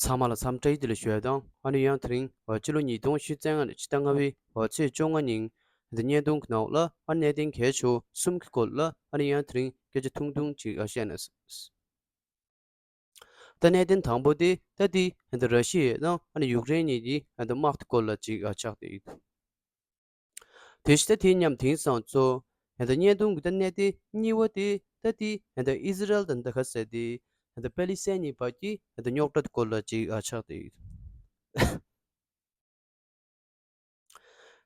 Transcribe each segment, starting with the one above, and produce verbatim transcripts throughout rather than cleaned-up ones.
ཚང་མ་ལ་འཚམས་འདྲི་བཀྲ་ཤིས་བདེ་ལེགས་ཞུ་ཡ་དང་། ཨ་ནི་ཡང་དེ་རིང་ཕྱི་ལོ་ཉིས་སྟོང་ཉི་ཤུ་རྩ་ལྔ་ནས་ཕྱི་ཟླ་ལྔ་པའི་ཚེས་བཅོ་ལྔ་ཉིན་དེ་བརྙན་ཐུང་གི་ནང་ལ་ཨ་གནད་དོན་གལ་ཆེ་བོ་གསུམ་གྱི་སྐོར་ལ་ཨ་ནི་ཡང་དེ་རིང་སྐད་ཆ་ཐུང་ཐུང་ཅིག་བཤད་ན། ད་གནད་དོན་དང་པོ་དེ་ད་དེ་ད་ར་ཤི་ཡ་དང་ཨ་ནི་ཡུཀ་རེན་གཉིས་ཀྱི་ད་དམག་དེ་སྐོར་ལ་ཅིག་ཆགས་བསྡད་ཡོད། དེ་བཞིན་ད་དེ་མཉམ་དེང་སང་ཚོ་ད་བརྙན་ཐུང་གི་ད་གནད་དོན་གཉིས་པ་དེ་ད་དེ་ད་ཨི་ཟི་རལ་དང་ད་ག་ཟེར་དེ་ད་པེ་ལི་སི་ཐན་གཉིས་བར་གྱི་ད་རྙོག་དྲ་དེ་སྐོར་ལ་ཅིག་ཆགས་བསྡད་ཡོད།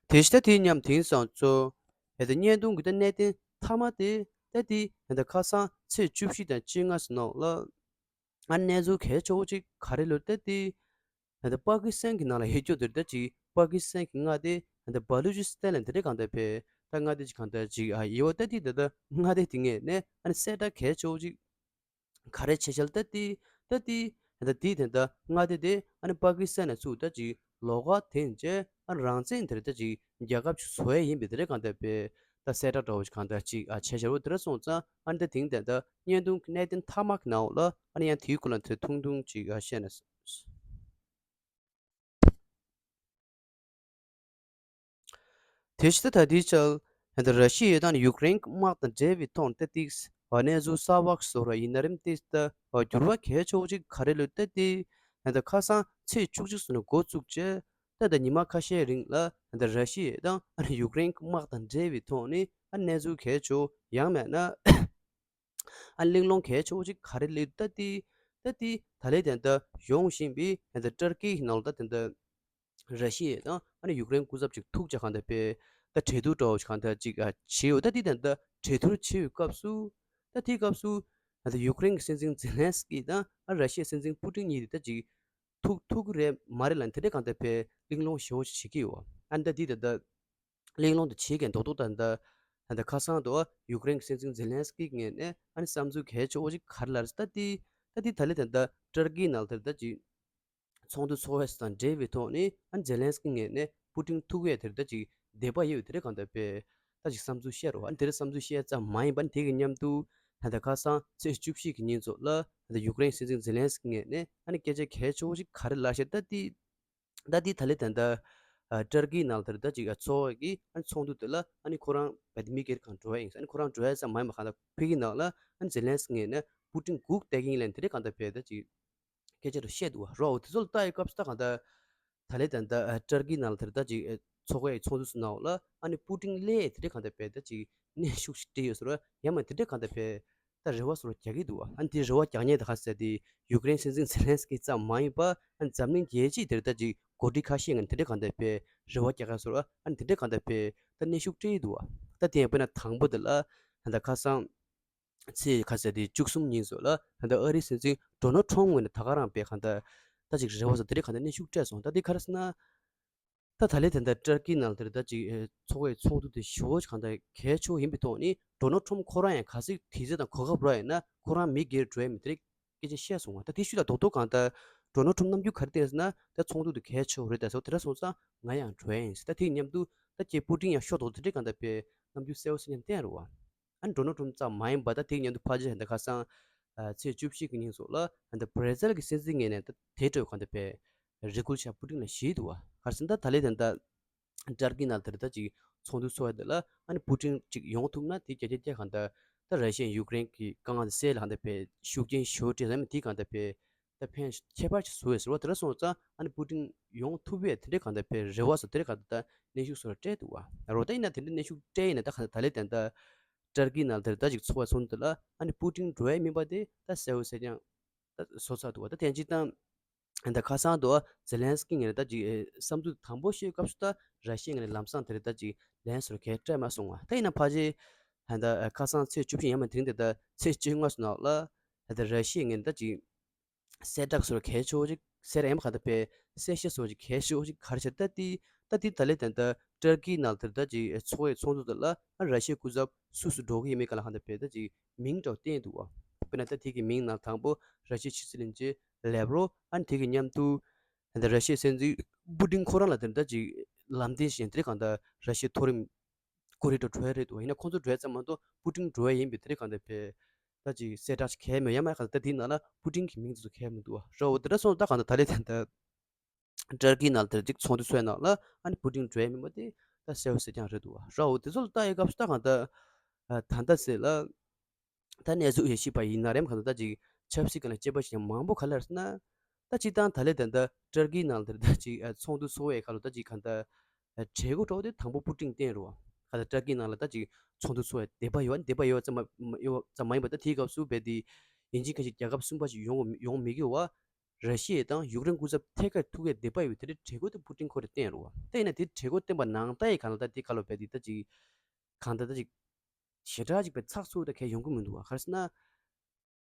དེ་བཞིན་ད་དེ་མཉམ་དེང་སང་ཚོ། ད་ལྟ་བརྙན་ཐུང་གི་ད་གནད་དོན་མཐའ་མ་དེ་ད་དེ་ད་ལྟ་ཁ་སང་ཚེས་བཅུ་བཞི་དང་བཅོ་ལྔ་ཙམ་ནང་ལ། ཨ་གནས་ཚུལ་གལ་ཆེ་བོ་ཅིག་ག་རེ་ལབ་ད་དེ། ད་ལྟ་པ་ཀི་སི་ཐན་གྱི་ནང་ལ་ཡོད་རྒྱུ་དེ་ད་ཅིག་པ་ཀི་སི་ཐན་གྱི་མངའ་སྡེ་ད་ལྟ་བ་ལུ་ཅི་སི་ཐན་ལ་དེ་འདྲ་གང་ལྟར་ཕེ་ད་མངའ་སྡེ་ཅིག་གང་ལྟར་ཅིག་ཨ་ཡོད་པ། ད་དེ་ད་ལྟ་མངའ་སྡེ་དེ་ངོས་ནས་ཨ་ནི་གསལ་བསྒྲགས་གལ་ཆེ་བོ་ཅིག་ག་རེ་བྱས་བྱས་ལ་ད་དེ་ད་དེ་ད་དེ་ད་ལྟ་མངའ་སྡེ་དེ་ཨ་ནི་པ་ཀི་སི་ཐན་ནས་ཚུར་ད་ཅིག་ལོགས་ཀ་དེ་ཡིན་བྱས་ཨ་ནི་རང་བཙན་དེར་ད་ཅིག་རྒྱལ་ཁབ་ཅིག་བཟོ་ཡས་ཡིན་པའི་དེ་འདྲ་གང་ལྟར་ཕེ་ད་གསལ་བསྒྲགས་འདྲ་བོ་ཞིག་གང་ལྟར་ཅིག་ཨ་བྱས་བྱས་རོ། དེ་འདྲ་སོང་ཙང་ཨ་ནི་ད་དེང་ད་ལྟ་བརྙན་ཐུང་གི་གནད་དོན་མཐའ་མ་གི་ནང་ལ་ཨ་ནི་ཡང་དེའི་སྐོར་ལ་དེ་ཐུང་ཐུང་ཅིག་ཨ་བཤད་ན། དེ་བཞིན་ད་ལྟའི་ཆར་ད་ལྟ་ར་ཤི་ཡའི་དང་ཡུཀ་རེན་གྱི་དམག་དང་འབྲེལ་བའི་ཐོག་ནས་ད་ཏིག་གནས་ཚུལ་གསར་པ་བཟོ་ར་ཡིན་ན་རིམ་ཏིག་ད་འགྱུར་བ་གལ་ཆེ་བོ་ཅིག་ག་རེ་ལོས་ད་ཏིག་ད་ལྟ་ཁ་སང་ཚེས་བཅུ་གཅིག་ཚུན་འགོ་བཙུགས་བྱས་ད་ལྟ་ཉི་མ་ཁ་ཤས་རིང་ལ་ད་ལྟ་ར་ཤི་ཡའི་དང་ཡུཀ་རེན་གྱི་དམག་དང་འབྲེལ་བའི་ཐོག་ནས་ཨ་གནས་ཚུལ་གལ་ཆེ་བོ་ཡང་མེད་ན། ཨ་གླེང་སློང་གལ་ཆེ་བོ་ཅིག་ག་རེ་ལབ་ད་ཏི། ད་ཏི་ད་ལས་དེ་འདྲ་ཡོང་བཞིན་པའི་ད་ལྟ་ཏུར་ཀི་ནང་ལ་ད་དེ་འདྲ་ར་ཤི་ཡ་དང་ཨ་ནི་ཡུཀ་རེན་སྐུ་ཚབ་ཅིག་ཐུག་བྱས་གང་ལྟར་ཕེ་ད་གྲོས་བསྡུར་འདྲ་བོ་ཞིག་གང་ལྟར་ཅིག་ཨ་བྱས་ཡོད། ད་ཏི་དེ་འདྲ་གྲོས་བསྡུར་བྱས་ཡོད་སྐབས་སུ་ད་དེའི་སྐབས་སུ་ད་ལྟ་ཡུཀ་རེན་གྱི་སྲིད་འཛིན་ཛེ་ལན་སི་ཀི་དང་ཨ་ར་ཤི་ཡའི་སྲིད་འཛིན་པུ་ཏིན་གཉིས་དེ་ད་ཅིག་ཐུག་ཐུག་གི་རེད་མ་རེད་ལབ་དེ་འདྲ་གང་ལྟར་ཕེ་གླེང་སློང་ཞེ་བོ་ཞིག་བྱེད་ཀྱི་ཡོད། ཨ་ནི་ད་ཏི་ད་ལྟ། གླེང་སློང་དེ་བྱེད་མཁན་རྡོག་རྡོག་ད་ལྟ་ད་ལྟ་ཁ་སང་དུ་ཡུཀ་རེན་གྱི་སྲིད་འཛིན་ཛེ་ལན་སི་ཀི་ངོས་ནས་ཨ་ནི་བསམ་ཚུལ་གལ་ཆེ་བོ་ཞིག་ག་རེ་ལབ་རེད་ཟེར་ད་ཏི། ད་ཏི་ད་ལྟ་ད་ལྟ་ཏུར་ཀི་ནང་ལ་དེར་ད་ཅིག་ཚོགས་འདུ་ཚོགས་ཡས་དང་འབྲེལ་བའི་ཐོག་ནས་ཨ་ནི་ཛེ་ལན་སི་ཀི་ངོས་ནས་པུ་ཏིན་ཐུག་ཡས་དེར་ད་ཅིག་འདོད་པ་ཡོད་དེ་རེད་གང་ལྟར་ཕེ་ད་ཅིག་བསམ་ཚུལ་བཤད་རོགས། ཨ་ནི་དེ་རེད་བསམ་ཚུལ་བཤད་ཙམ་མ་ཡིན་པ་ནི་དེ་གི་མཉམ་དུ་ད་ལྟ་ཁ་སང་ཚེས་བཅུ་བཞི་གི་ཉིན་ཚོ་ལ་ད་ལྟ་ཡུཀ་རེན་སྲིད་འཛིན་ཛེ་ལན་སི་ཀི་ངོས་ནས་ཨ་ནི་སྐད་ཆ་གལ་ཆེ་བོ་ཞིག་ག་རེ་ལབ་ཤེ་ད་ཏི། ད་ལྟའི་ད་ལེ་ད་ལྟ་ཨ་ཏུར་ཀི་ནང་ལ་དེར་ད་ཅིག་ཨ་ཚོགས་ཀྱི་ཨ་ནི་ཚོགས་འདུ་དེ་ལ་ཨ་ནི་ཁོ་རང་བད་མི་སྒེར་གང་འགྲོ་ཡ་ཡིན། ཨ་ནི་ཁོ་རང་འགྲོ་ཡ་ཙམ་མ་ཡིན་པ་གང་ལྟར་ཕ་གི་ནང་ལ་ཨ་ནི་ཛེ་ལན་སི་ངོས་ནས་པུ་ཏིན་སྒུག་བསྡད་ཀྱི་ཡིན་ལབ་དེ་འདྲ་གང་ལྟར་ཕེ་ད་ཅིག་སྐད་ཆ་རུ་བཤད་འདུག་བ་རོ། དེ་ཚོ་ལ་ལྟ་ཡི་སྐབས་སུ་ད་གང་ལྟར་ད་ལེ་ད་ལྟ་ཨ་ཏུར་ཀི་ནང་ལ་དེར་ད་ཅིག་ཨ་ཚོགས་ཀྱི་ཚོགས་འདུ་ཚོ་ནང་ལ་ཨ་ནི་པུ་ཏིན་སླེབས་དེ་འདྲ་གང་ལྟར་ཕེ་ད་ཅིག་གནོན་ཤུགས་ཤིག་སྤྲད་ཡོད་ཟེར་བ་ཡང་མ་དེ་འདྲ་གང་ལྟར་ཕེ། ད་རེ་བ་སོར་རྒྱག་གི་འདུག་བ། ཨ་ནི་དེ་རེ་བ་རྒྱག་མཁན་དེ་ག་ཟེར་དེ་ཡུཀ་རེན་སྲིད་འཛིན་ཛེ་ལན་སི་ཀི་ཙམ་མ་ཡིན་པ་ཨ་ནི་འཛམ་གླིང་རྒྱལ་སྤྱིའི་དེར་ད་ཅིག་འགོ་ཁྲིད་ཁ་ཤས་ངན་དེ་འདྲ་གང་ལྟར་ཕེ་རེ་བ་རྒྱག་ག་སོར་ཨ་ནི་དེ་འདྲ་གང་ལྟར་ཕེ་ད་གནོན་ཤུགས་སྤྲད་ཡི་འདུག་བ། ད་དེ་ཡང་དཔེར་ན་དང་པོ་དེ་ལ་ད་ཁ་སང་ཚེས་ག་ཟེར་དེ་བཅུ་གསུམ་ཉིན་སོ་ལ་ད་ལྟ་ཨ་རིའི་སྲིད་འཛིན་ཌོ་ནལ་ཊམ་ངོས་ནས་ད་ག་རང་ཕེ་གང་ལྟར་ད་ཅིག་རེ་བ་སོར་དེ་འདྲ་གང་ལྟར་གནོན་ཤུགས་སྤྲད་སོང་། ད་དེ་ག་རེ་ཟེར་ན། ད་ད་ལེ་དེ་འདྲ་ཏུར་ཀི་ནང་དེར་ད་ཅིག་ཚོགས་པའི་ཚོགས་འདུ་དེ་ཞེ་པོ་ཅིག་གང་ལྟར་གལ་ཆེ་བོ་ཡིན་པའི་ཐོག་ནས་ཌོ་ནལ་ཊམ་ཁོ་རང་ཡང་གལ་སྲིད་དུས་ཚོད་དང་གོ་སྐབས་རག་ཡོད་ན་ཁོ་རང་མི་སྒེར་འགྲོ་ཡ་མེད་དེ་རེད་སྐད་ཆ་བཤད་སོང་བ། ད་དེ་ཤུལ་ལ་རྡོག་རྡོག་གང་ལྟར་ཌོ་ནལ་ཊམ་རྣམ་འགྱུར་ག་རེ་བསྟན་ཟེར་ན་ད་ཚོགས་འདུ་དེ་གལ་ཆེ་བོ་རེད་ད་ཟེར་བ་དེ་འདྲ་སོང་ཙང་ང་ཡང་འགྲོ་ཡ་ཡིན་ཟེར། ད་དེ་མཉམ་དུ་ད་ཁྱེད་པུ་ཏིན་ཡང་ཤོག་རྡོག་དེ་འདྲ་གང་ལྟར་ཕེ་རྣམ་འགྱུར་གསལ་བོ་གསལ་རྐྱང་བསྟན་རེད་བ། ཨ་ནི་ཌོ་ནལ་ཊམ་ཙམ་མ་ཡིན་པ་ད་དེ་མཉམ་དུ་ཕལ་ཆེར་ཧན་ད་ཁ་སང་ཚེས་བཅུ་བཞི་གི་ཉིན་སོགས་ལ་ཧན་ད་བྷ་ར་ཛིལ་གྱི་སྲིད་འཛིན་ངོས་ནས་ད་དེ་འཕྲོས་གང་ལྟར་ཕེ་རེ་སྐུལ་བྱས་པུ་ཏིན་ལ་ཞུས་འདུག་བ། ག་རེ་ཟེར་ན་ད་ད་ལེ་ད་ད་ཏུར་ཀི་ནང་དེར་ད་ཅིག་ཚོགས་འདུ་ཚོགས་ཡ་དེ་ལ་ཨ་ནི་པུ་ཏིན་ཅིག་ཡོང་ཐུབ་ན་དེ་བརྒྱ་ཆ་བརྒྱ་གང་ལྟར་ད་ར་ཤི་ཡ་ཡུཀ་རེན་གྱི་དཀའ་ངལ་དེ་སེལ་ལ་གང་ལྟར་ཕེ་ཤུགས་རྐྱེན་ཞེ་པོ་སྤྲད་ཟེར་མི་དེ་གང་ལྟར་ཕེ་ད་ཕན་ཁྱད་པར་ཅིག་བཟོ་བས་ཟེར་བ་དེ་འདྲ་སོང་ཙང་ཨ་ནི་པུ་ཏིན་ཡོང་ཐུབ་པས་དེ་འདྲ་གང་ལྟར་ཕེ་རེ་བ་སོགས་དེ་འདྲ་གང་ལྟར་ད་གནོན་ཤུགས་སོགས་སྤྲད་འདུག་བ། རོ་ད་ཡིན་ན་དེ་འདྲ་གནོན་ཤུགས་སྤྲད་ཡིན་ན་ད་གང་ལྟར་ད་ལེ་ད་ད་ཏུར་ཀི་ནང་དེར་ད་ཅིག་ཚོགས་པ་ཚོགས་འདུ་དེ་ལ་ཨ་ནི་པུ་ཏིན་འགྲོ་ཡ་མིན་པ་དེ་ད་གསལ་བོ་གསལ་རྐྱང་ད་བཟོ་ཚར་འདུག་བ། ད་དེ་ཅིག་དང་ད་ཁ་སང་དུ་ཛེ་ལན་སི་ཀི་ངོས་ནས་ད་ཅིག་བསམ་ཚུལ་དང་པོ་ཤོད་སྐབས་སུ་ད་ར་ཤི་ཡ་ངོས་ནས་ལམ་སང་དེར་ད་ཅིག་ལན་སོར་གས་སྤྲད་མ་སོང་བ། ད་ཡིན་ན་ཕལ་ཆེར་ད་ཁ་སང་ཚེས་བཅུ་བཞི་ཡང་མ་དེ་རིང་དེ་ད་ཚེས་བཅོ་ལྔ་སོ་ནང་ལ་ད་ར་ཤི་ཡ་ངོས་ནས་ད་ཅིག་གསལ་བསྒྲགས་སོར་གལ་ཆེ་བོ་ཅིག་གསལ་ཡང་མ་ག་ད་ཕེ་གསལ་བཤད་སོར་གྱི་གལ་ཆེ་བོ་ཅིག་ག་རེ་བྱས་ད་ཏི་ད་ཏི་ད་ལེ་ད་ད་ཏུར་ཀི་ནང་དེར་ད་ཅིག་ཚོགས་པའི་ཚོགས་འདུ་དེ་ལ་ཨ་ར་ཤི་ཡའི་སྐུ་ཚབ་སུ་སུ་འགྲོ་གི་ཡིན་མིན་ག་ལ་ག་ད་ཕེ་ད་ཅིག་མིང་འདྲ་བོ་བསྟན་འདུག་བ། དཔེར་ན་ད་དེ་གི་མིང་ནང་དང་པོ་ར་ཤི་ཡའི་ཕྱི་སྲིད་བློན་ཆེན་ལེབ་རོ་ཨ་ནི་དེ་གི་མཉམ་དུ་ད་ར་ཤི་ཡའི་སྲིད་འཛིན་པུ་ཏིན་ཁོ་རང་ལ་དེ་ད་ཅིག་ལམ་སྟོན་བྱས་དེ་གང་ད་ར་ཤི་ཡའི་མཐོ་རིམ་སྐུ་རིམ་འགྲོ་གྲོས་རེད་འདུག་ཡིན་ན་ཁོང་ཚོ་གྲོས་ཙམ་མ་གཏོགས་པུ་ཏིན་འགྲོ་ཡ་ཡིན་པའི་དེ་རིང་གང་ལྟར་ཕེ་ ད་ཅིག་གསལ་བསྒྲགས་ཅིག་གལ་མེད་ཡ་མ་ག་ད་དེའི་ནང་ལ་པུ་ཏིན་གྱི་མིང་དེ་ཚོ་གལ་མི་འདུག་བ། རོ་འོ་དེ་འདྲ་སོང་ད་ག་ད་ད་ལེ་ད་ད་ཏར་ཀི་ནང་ལ་དེ་ཅིག་ཚོགས་འདུ་ཚོགས་ནང་ལ་ཨ་ནི་པུ་ཏིན་འགྲོ་ཡ་མིན་པ་དེ་ད་གསལ་བོ་གསལ་རྐྱང་རེད་འདུག་བ། རོ་འོ་དེ་ཚོ་ལ་ལྟ་ཡི་སྐབས་སུ་ད་ག་ད་ད་ད་ཟེར་ལ། ད་གནས་ཚུལ་ཡེ་ཤེས་པ་ཡིན་ན་རེམ་ག་ད་ད་ཅིག་ཆབ་སྲིད་ཀྱི་ལ་དཔྱད་པ་ཞིག་མང་པོ་ག་ལ་རེད་ཟེར་ན། ད་སྤྱིར་བཏང་ད་ལེ་ད་ད་ཏར་ཀི་ནང་ལ་དེར་ད་ཅིག་ཚོགས་འདུ་ཚོགས་བའི་ཁ་ལོ་ད་ཅིག་ག་ད་གྲལ་སྒོ་འགྲོ་དེ་དང་པོ་པུ་ཏིན་བསྟན་རུ་བ། ག་ད་ཏར་ཀི་ནང་ལ་ད་ཅིག་ཚོགས་འདུ་ཚོགས་བའི་དད་པ་ཡོད་དད་པ་ཡོད་ཙམ་མ་ཡོད་ཙམ་མ་ཡིན་པ་ད་དེའི་སྐབས་སུ་བས་དེ་ཡིན་གཅིག་མཁན་གཅིག་རྒྱལ་ཁབ་གསུམ་པ་ཞིག་ཡོང་ཡོང་མི་དགོས་བ། ར་ཤི་ཡ་དང་ཡུཀ་རེན་སྐུ་ཚབ་ཐད་ཀར་ཐུག་ཡས་དད་པ་ཡོད་དེ་འདྲའི་གྲལ་སྒོ་དེ་པུ་ཏིན་ཁོ་རེ་བསྟན་རུ་བ། ད་ཡིན་ན་དེ་གྲལ་སྒོ་བསྟན་པ་ནང་ལྟ་ཡི་ག་ལ་ད་དེ་ཁ་ལོ་བས་དེ་ད་ཅིག་གང་ད་ད་ཅིག་ཞེ་དྲག་ཅིག་པའི་ཚགས་ཚུད་ད་གས་ཡོང་གི་མི་འདུག་བ། ག་རེ་ཟེར་ན།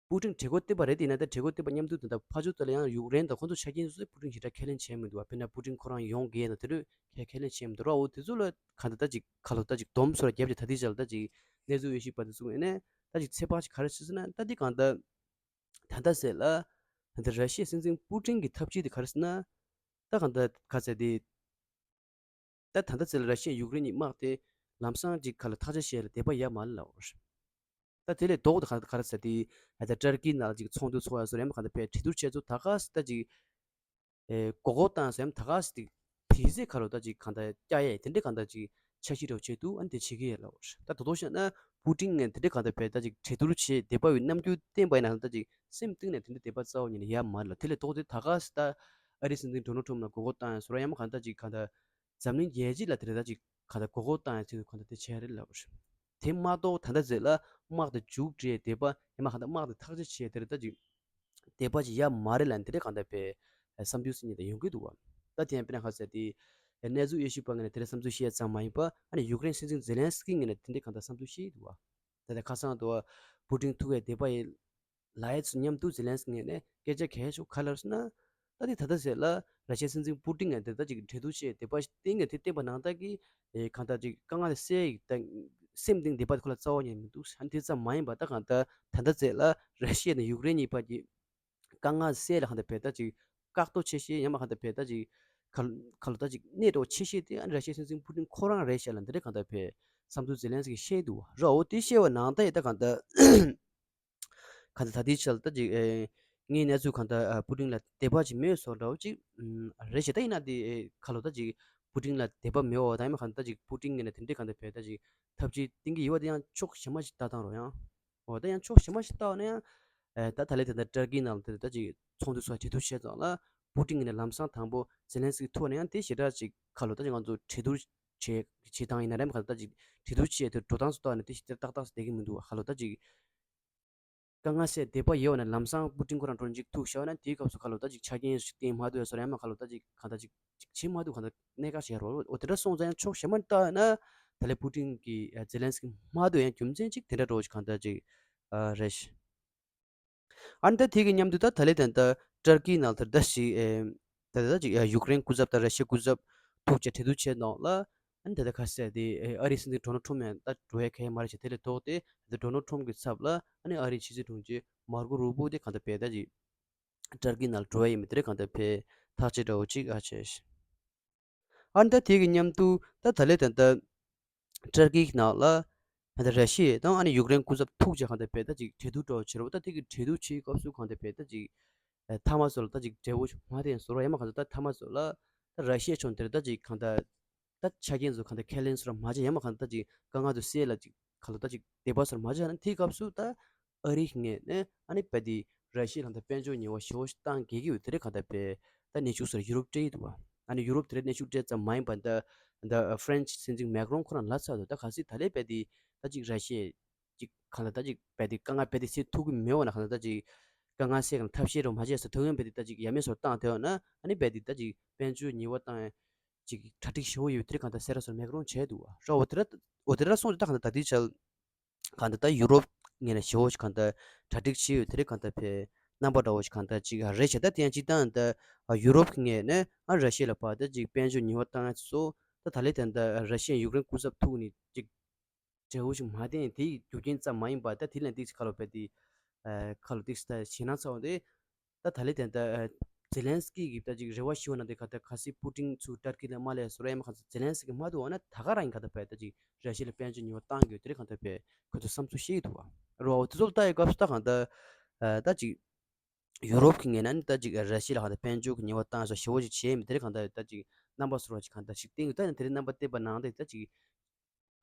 པུ་ཏིན་གྲལ་སྒོ་བསྟན་པ་རེད་དེ་ན་ད་གྲལ་སྒོ་བསྟན་པ་མཉམ་དུ་དེ་འདྲ་ཕ་ཇོ་ཏ་ལ་ཡང་ཡུཀ་རེན་དང་ཁོང་ཚོ་ཆ་རྐྱེན་ཚོ་པུ་ཏིན་ཞེ་དྲག་ཁས་ལེན་བྱས་མི་འདུག་བ། དཔེར་ན་པུ་ཏིན་ཁོ་རང་ཡོང་གི་ཡིན་ན་དེ་འདྲ་ཁས་ཁས་ལེན་བྱས་མི་འདུག་ར། འོ་དེ་ཚོ་ལ་ག་འདི་ད་ཅིག་ག་ལོ་ད་ཅིག་སྡོམ་སོ་ར་རྒྱབ་ཅིག་ད་དེ་ཅག་ལ་ད་ཅིག་གནས་ཚུལ་ཡོད་ཤིག་པ་དེ་ཚོ་ཡིན་ནས་ད་ཅིག་ཚེ་དཔག་ཅིག་ག་རེ་ཟེར་ན་ད་འདི་གང་ད་ད་ལྟ་ཟེར་ལ་ད་ལྟ་ར་ཤི་ཡའི་སྲིད་འཛིན་པུ་ཏིན་གྱི་ཐབས་ཇུས་དེ་ག་རེ་ཟེར་ན་ད་གང་ད་ག་ཟེར་དེ། ད་ད་ལྟ་ཚེ་ལ་ར་ཤི་ཡ་ཡུཀ་རེན་གཉིས་དམག་དེ་ལམ་སང་ཅིག་ག་ལ་ཐག་ཆོད་བྱས་ལ་དེད་པ་ཡ་མ་ལ་ལ་བར། ད་དེ་ལས་ལྡོག་ཏུ་ག་ག་རེ་ཟེར་དེ་ད་ཏར་ཀི་ནང་ཅིག་ཚོགས་འདུ་ཚོགས་ཡ་སོ་རེམ་ག་ད་ཕའི་གྲོས་བསྡུར་བྱས་ཚོ་ད་ག་ཟེ་ད་ཅིག་ཨེ་མགོ་སྐོར་བཏང་སོ་རེམ་ད་ག་ཟེ་དེ་དེ་ཚེ་ག་ལོ་ད་ཅིག་གང་ད་སྐྱ་ཡ་དེ་འདྲས་གང་ད་ཅིག་འཆར་གཞི་རོ་བྱེད་དུ་ཨ་ནི་དེ་བྱེད་ཀྱི་ཡ་ལ་བར། ད་དོ་དོ་བཤད་ན་པུ་ཏིན་ངས་དེ་འདྲས་གང་ད་ཕའི་ད་ཅིག་གྲོས་བསྡུར་བྱས་དེད་པ་ཡོད་རྣམ་འགྱུར་བསྟན་པ་ཡིན་ན་ད་ཅིག་སེམས་གཏིང་ནས་དེ་འདྲས་དེད་པ་རྩ་བ་ཉིད་ནས་ཡ་མ་ལ་དེ་ལས་ལྡོག་དེ་ད་ག་ཟེ་ད་ཨ་རི་སྲིད་འཛིན་ཌོ་ནལ་ཊམ་ལ་མགོ་སྐོར་བཏང་ཡ་སོ་ར་ཡ་མ་གང་ད་ཅིག་གང་ད། འཛམ་གླིང་རྒྱལ་སྤྱི་ལ་དེ་རེ་ད་ཅིག་ག་ད་མགོ་སྐོར་བཏང་ཡ་ཚིག་ག་ད་དེ་བྱས་རེད་ལབ་རེད། དེ་མ་གཏོགས་ད་ལྟ་ཟེར་ལ་དམག་དེ་མཇུག་སྒྲིལ་དེ་པ་ཡ་མ་ག་ད་དམག་དེ་ཐག་གཅོད་བྱས་དེ་རེ་ད་ཅིག་དེ་པ་ཅིག་ཡ་མ་རེད་ལ་དེ་རེ་གང་ད་པའི་བསམ་ཚུལ་ཟིན་ཉེ་ད་ཡོང་གི་འདུག་བ། ད་དེ་ཡང་དཔེར་ན་ཁ་ཟེར་དེ་གནས་ཚུལ་ཡེ་ཤུ་པ་ངས་ནས་དེ་རེ་བསམ་ཚུལ་བཤད་ཙམ་མ་ཡིན་པ་ཨ་ནི་ཡུཀ་རེན་སྲིད་འཛིན་ཛེ་ལན་སི་ཀི་ངས་ནས་དེ་འདྲའི་གང་ད་བསམ་ཚུལ་བཤད་འདུག་བ། ད་ལྟ་ཁ་སང་དུ་པུ་ཏིན་ཐུག་ཡ་དེ་པ་ཡི་ལའི་ཚོ་མཉམ་དུ་ཛེ་ལན་སི་ངོས་ནས་སྐད་ཆ་གལ་ཆེ་ག་ལ་ཟེར་ན། ད་དེ་ད་ལྟ་ཟེར་ལ་ར་ཤི་ཡའི་སྲིད་འཛིན་པུ་ཏིན་ངས་དེ་ལྟ་ཅིག་གྲོས་བསྡུར་བྱས་དེ་པ་ཏིན་ངས་དེ་བསྟན་པ་ནང་ལྟར་གྱི་གང་ལྟར་ཅིག་དཀའ་ངལ་སེལ་ཡིག་དང་སེམས་གཏིང་དེ་པ་ཁོ་ལ་རྩ་བ་ཉིད་མི་འདུག་ཟེར་དེ་ཙམ་མ་ཡིན་པ་ད་གང་ལྟར་ད་ལྟ་ཟེར་ལ་ར་ཤི་ཡ་ནས་ཡུཀ་རེན་གཉིས་བར་གྱི་དཀའ་ངལ་སེལ་ལ་གང་ལྟར་བས་ད་ཅིག་བཀག་རྡོ་ཆེ་ཤོས་ཡང་མ་གང་ལྟར་བས་ད་ཅིག་ག་ག་ལ་ད་ཅིག་གནད་འགག་ཆེ་ཤོས་དེ་ཨ་ནི་ར་ཤི་ཡའི་སྲིད་འཛིན་པུ་ཏིན་ཁོ་རང་རེད་ཤག་ལ་འདི་འདྲ་གང་ལྟར་བས་བསམ་ཚུལ་ཛེ་ལན་སི་ཀི་བཤད་འདུག་ར། འོ་དེ་བཤད་པ་ནང་ལྟར་ཡིན་ད་གང་ལྟར། གང་ལྟར་ད་ལྟའི་ཆར་ད་ཅིག་ཨེ་ངའི་གནས་ཚུལ་གང་ལྟར་ཨ་པུ་ཏིན་ལ་དད་པ་ཅིག་མེད་བཟོ་འདྲ་བོ་ཅིག་ཨམ་རེད་ཤག་ད་ཡིན་ན་དེ་ཨེ་ཁ་ལོ་ད་ཅིག་པུ་ཏིན་ལ་དད་པ་མེད་བ་ད་ཡིན་མ་གང་ལྟར་ད་ཅིག་པུ་ཏིན་ངོས་ནས་དེ་འདྲའི་གང་ལྟར་བས་ད་ཅིག་ཐབས་ཇུས་བཏིང་གི་ཡོད་པ་དེ་ཡང་ཕྱོགས་གཞན་མ་ཞིག་ལྟ་སྟངས་རོ་ཡང་། འོ་ད་ཡང་ཕྱོགས་གཞན་མ་ཞིག་ལྟ་བ་ན་ཡང་ཨེ་ད་ད་ལས་དེ་ད་ཏར་ཀི་ནང་ལ་དེ་ད་ཅིག་ཚོགས་འདུ་སོགས་གྲོས་བསྡུར་བྱས་ཙང་ལ་པུ་ཏིན་ངོས་ནས་ལམ་སང་དང་པོ་ཛེ་ལན་སི་ཀི་ཐུག་པ་ན་ཡང་དེ་ཞེ་དྲག་ཅིག་ཁ་ལོ་ད་ཅིག་ང་ཚོ་གྲོས་བསྡུར་བྱེད་བྱེད་སྟངས་ཡིན་ན་རེད་མ་གང་ལྟར་ད་ཅིག་གྲོས་བསྡུར་བྱས་དེ་འགྲོ་སྟངས་སུ་ལྟ་བ་ན་དེ་ཞེ་དྲག་ཏག་ཏག་སུ་བསྡད་ཀྱི་མི་འདུག་བ། ཁ་ལོ་ད་ཅིག་དཀའ་ངལ་སེལ་བདེ་བ་ཡོད་ན་ལམ་སང་པུ་ཏིན་ཁོ་རང་འགྲོ་འཇིག་ཐུག་ཤོར་ན་དེའི་སྐབས་སུ་ཁ་ལོ་ད་ཅིག་ཆ་རྐྱེན་ཞིག་བསྟན་མ་ཐུབ་ཡ་སོ་ར་ཡ་མ་ཁ་ལོ་ད་ཅིག་གང་ལྟར་ཅིག་ཅིག་བྱེད་མ་ཐུབ་གང་ལྟར་གནད་འགག་ཞིག་ཡ་རོ། འོ་དེ་འདྲ་སོང་ཙང་ཡང་ཕྱོགས་གཞན་མ་ལྟ་ན་ད་ལས་པུ་ཏིན་གྱི་ཛེ་ལན་སི་ཀི་མ་ཐུབ་ཡང་རྒྱུ་མཚན་ཅིག་དེ་འདྲ་འགྲོ་ཞིག་གང་ལྟར་ཅིག་ཨ་རེད་ཤག་ཨ་ནི་ད་དེ་གི་མཉམ་དུ་ད་ད་ལས་ད་ད་ཏར་ཀི་ནང་ལ་ད་ཞིག་ཨེ་ད་ད་ཅིག་ཡུཀ་རེན་སྐུ་ཚབ་དང་ར་ཤི་ཡའི་སྐུ་ཚབ་ཐུག་བཅར་གྲོས་བསྡུར་བྱས་ནང་ལ་ཨ་ནི་ད་ད་ཁ་གསལ་དེ་ཨེ་ཨ་རིའི་སྲིད་འཛིན་ཌོ་ནལ་ཊམ་ཡང་ད་འགྲོ་ཡ་གལ་མ་རེད་ཤག་དེ་ལས་ལྡོག་སྟེ་ད་ཌོ་ནལ་ཊམ་གི་ཚབ་ལ་ཨ་ནི་ཨ་རིའི་ཕྱི་སྲིད་དྲུང་ཆེ་མར་ཀོ་རུ་པོ་དེ་གང་ལྟར་བས་ད་ཅིག་ཏར་ཀི་ནང་ལ་འགྲོ་ཡ་ཡིན་མིན་དེ་རེད་གང་ལྟར་བས་ཐག་གཅོད་འདྲ་བོ་ཅིག་ཨ་བྱས་ཤག་ཨ་ནི་ད་དེ་གི་མཉམ་དུ་ད་ད་ལས་ད་ད་ཏར་ཀི་ནང་ལ་ད་ད་ར་ཤི་ཡ་དང་ཨ་ནི་ཡུཀ་རེན་སྐུ་ཚབ་ཐུག་བཅར་གང་ལྟར་བས་ད་ཅིག་གྲོས་བསྡུར་འདྲ་བོ་བྱེད་རོགས། ད་དེ་གི་གྲོས་བསྡུར་བྱེད་སྐབས་སུ་གང་ལྟར་བས་ད་ཅིག་ཨ་མཐའ་མ་སོ་ལ་ད་ཅིག་འབྲས་བུ་མ་ཐོན་སོ་ར་ཡ་མ་གང་ལྟར་ད་མཐའ་མ་སོ་ལ་ད་ར་ཤི་ཡ་ཕྱོགས་དེར་ད་ཅིག་གང་ལྟར་ད་ཆ་རྐྱེན་ཚོ་གང་ལྟར་ཁས་ལེན་སོ་ར་མ་བྱས་ཡ་མ་གང་ལྟར་ད་ཅིག་དཀའ་ངལ་ཚོ་སེལ་ལ་ཅིག་གང་ལྟར་ད་ཅིག་དེ་པ་སོ་ར་མ་བྱས་ན་དེའི་སྐབས་སུ་ད་ཨ་རི་ངོས་ནས་ཨ་ནི་བས་དེ་ར་ཤི་ཡ་ལ་ད་དཔལ་འབྱོར་ཉེས་པ་ཞེ་པོ་ཞིག་བཏང་གི་གི་ཡོད། དེ་རེད་གང་ལྟར་བས་ད་གནོན་ཤུགས་སོ་ར་ཡུ་རོབ་སྤྲད་ཀྱི་འདུག་བ། ཨ་ནི་ཡུ་རོབ་དེ་རེད་གནོན་ཤུགས་སྤྲད་ཙམ་མ་ཡིན་པ་ད་ད་ཧྥ་རན་སི་སྲིད་འཛིན་མེག་རོན་ཁོ་རང་ལབ་ཚར་འདུག་ད་གལ་སྲིད་ད་ལས་བས་དེ་ད་ཅིག་ར་ཤི་ཡ་ཅིག་གང་ལ་ད་ཅིག་བས་དེ་དཀའ་ངལ་བས་དེ་སེལ་ཐུབ་ཀྱི་མེད་འོ་ན་གང་ལ་ད་ཅིག་དཀའ་ངལ་སེལ་གང་ཐབས་ཤེས་རོ་མ་བྱས་སོ་ཐུག་ཡོང་བས་དེ་ད་ཅིག་ཡ་མེད་སོ་བཏང་དེ་འོ་ན་ཨ་ནི་བས་དེ་ད་ཅིག་དཔལ་འབྱོར་ཉེས་པ་བཏང་ཡ་ཅིག་གྲ་སྒྲིག་ཞེ་པོ་ཡོད་དེ་རེད་གང་ལྟར་སེ་ར་སོར་མེག་རོན་བྱས་འདུག་བ། ར་འོ་དེ་ར་འོ་དེ་ར་སོང་ད་གང་ལྟར་ད་དེ་ཆ་གང་ལྟར་ད་ཡུ་རོབ་ངོས་ནས་ཞེ་པོ་ཞིག་གང་ལྟར་གྲ་སྒྲིག་བྱས་ཡོད་དེ་རེད་གང་ལྟར་བས་རྣམ་པ་འདྲ་བོ་ཞིག་གང་ལྟར་ཅིག་རེད་བྱས། ད་དེ་ཡང་སྤྱིར་བཏང་ད་ཡུ་རོབ་ངོས་ནས་ཨ་ར་ཤི་ཡ་ལ་བར་ད་ཅིག་དཔལ་འབྱོར་ཉེས་པ་བཏང་ཡ་ཚོ་ད་ད་ལས་དེ་ད་ར་ཤི་ཡ་ཡུཀ་རེན་སྐུ་ཚབ་ཐུག་ནས་ཅིག་འབྲས་བུ་ཞིག་མ་བསྟན་དེའི་རྒྱུ་རྐྱེན་ཙམ་མ་ཡིན་པར་ད་དེ་ལན་ཏིག་ཁ་ལོ་བས་དེ་ཁ་ལོ་ཏིག་ད་ཞེད་སྣང་ཚ་བ་དེ་ད་ད་ལས་དེ་ད་ཛེ་ལན་སི་ཀི་གི་ད་ཅིག་རེ་བ་ཞུ་བ་ན་དེ་ག་ད་ག་སི་པུ་ཏིན་ཚུར་ཏར་ཀི་ལ་མ་ལས་སོ་ར་ཡ་མ་ག་ཚ་ཛེ་ལན་སི་ཀི་མ་འདུག་བ་ན་ད་ག་རང་ག་ད་བས་ད་ཅིག་ར་ཤི་ཡ་ལ་དཔལ་འབྱོར་ཉེས་པ་བཏང་དགོས་དེ་རེད་ག་ད་བས་ཁོ་ཚོ་བསམ་ཚུལ་བཤད་ཀྱི་འདུག་བ། རོ། དེ་ཚོ་ལ་ལྟ་ཡི་སྐབས་སུ་ད་གང་ལྟར་ཨ་ད་ཅིག་ཡུ་རོབ་ཀྱི་ངོས་ནས་ནི་ད་ཅིག་ར་ཤི་ཡ་ལ་གང་ལྟར་དཔལ་འབྱོར་གྱི་ཉེས་པ་བཏང་སོགས་ཞེ་པོ་ཅིག་བྱས་ཡིན་པ་དེ་རིང་གང་ལྟར་ད་ཅིག་རྣམ་པ་ཚོར་བ་ཅིག་གང་ལྟར་ཞིག་བསྟན་ཡོད། ད་ཡང་དེ་རིང་རྣམ་པ་བསྟན་པ་ནང་དེ་ད་ཅིག་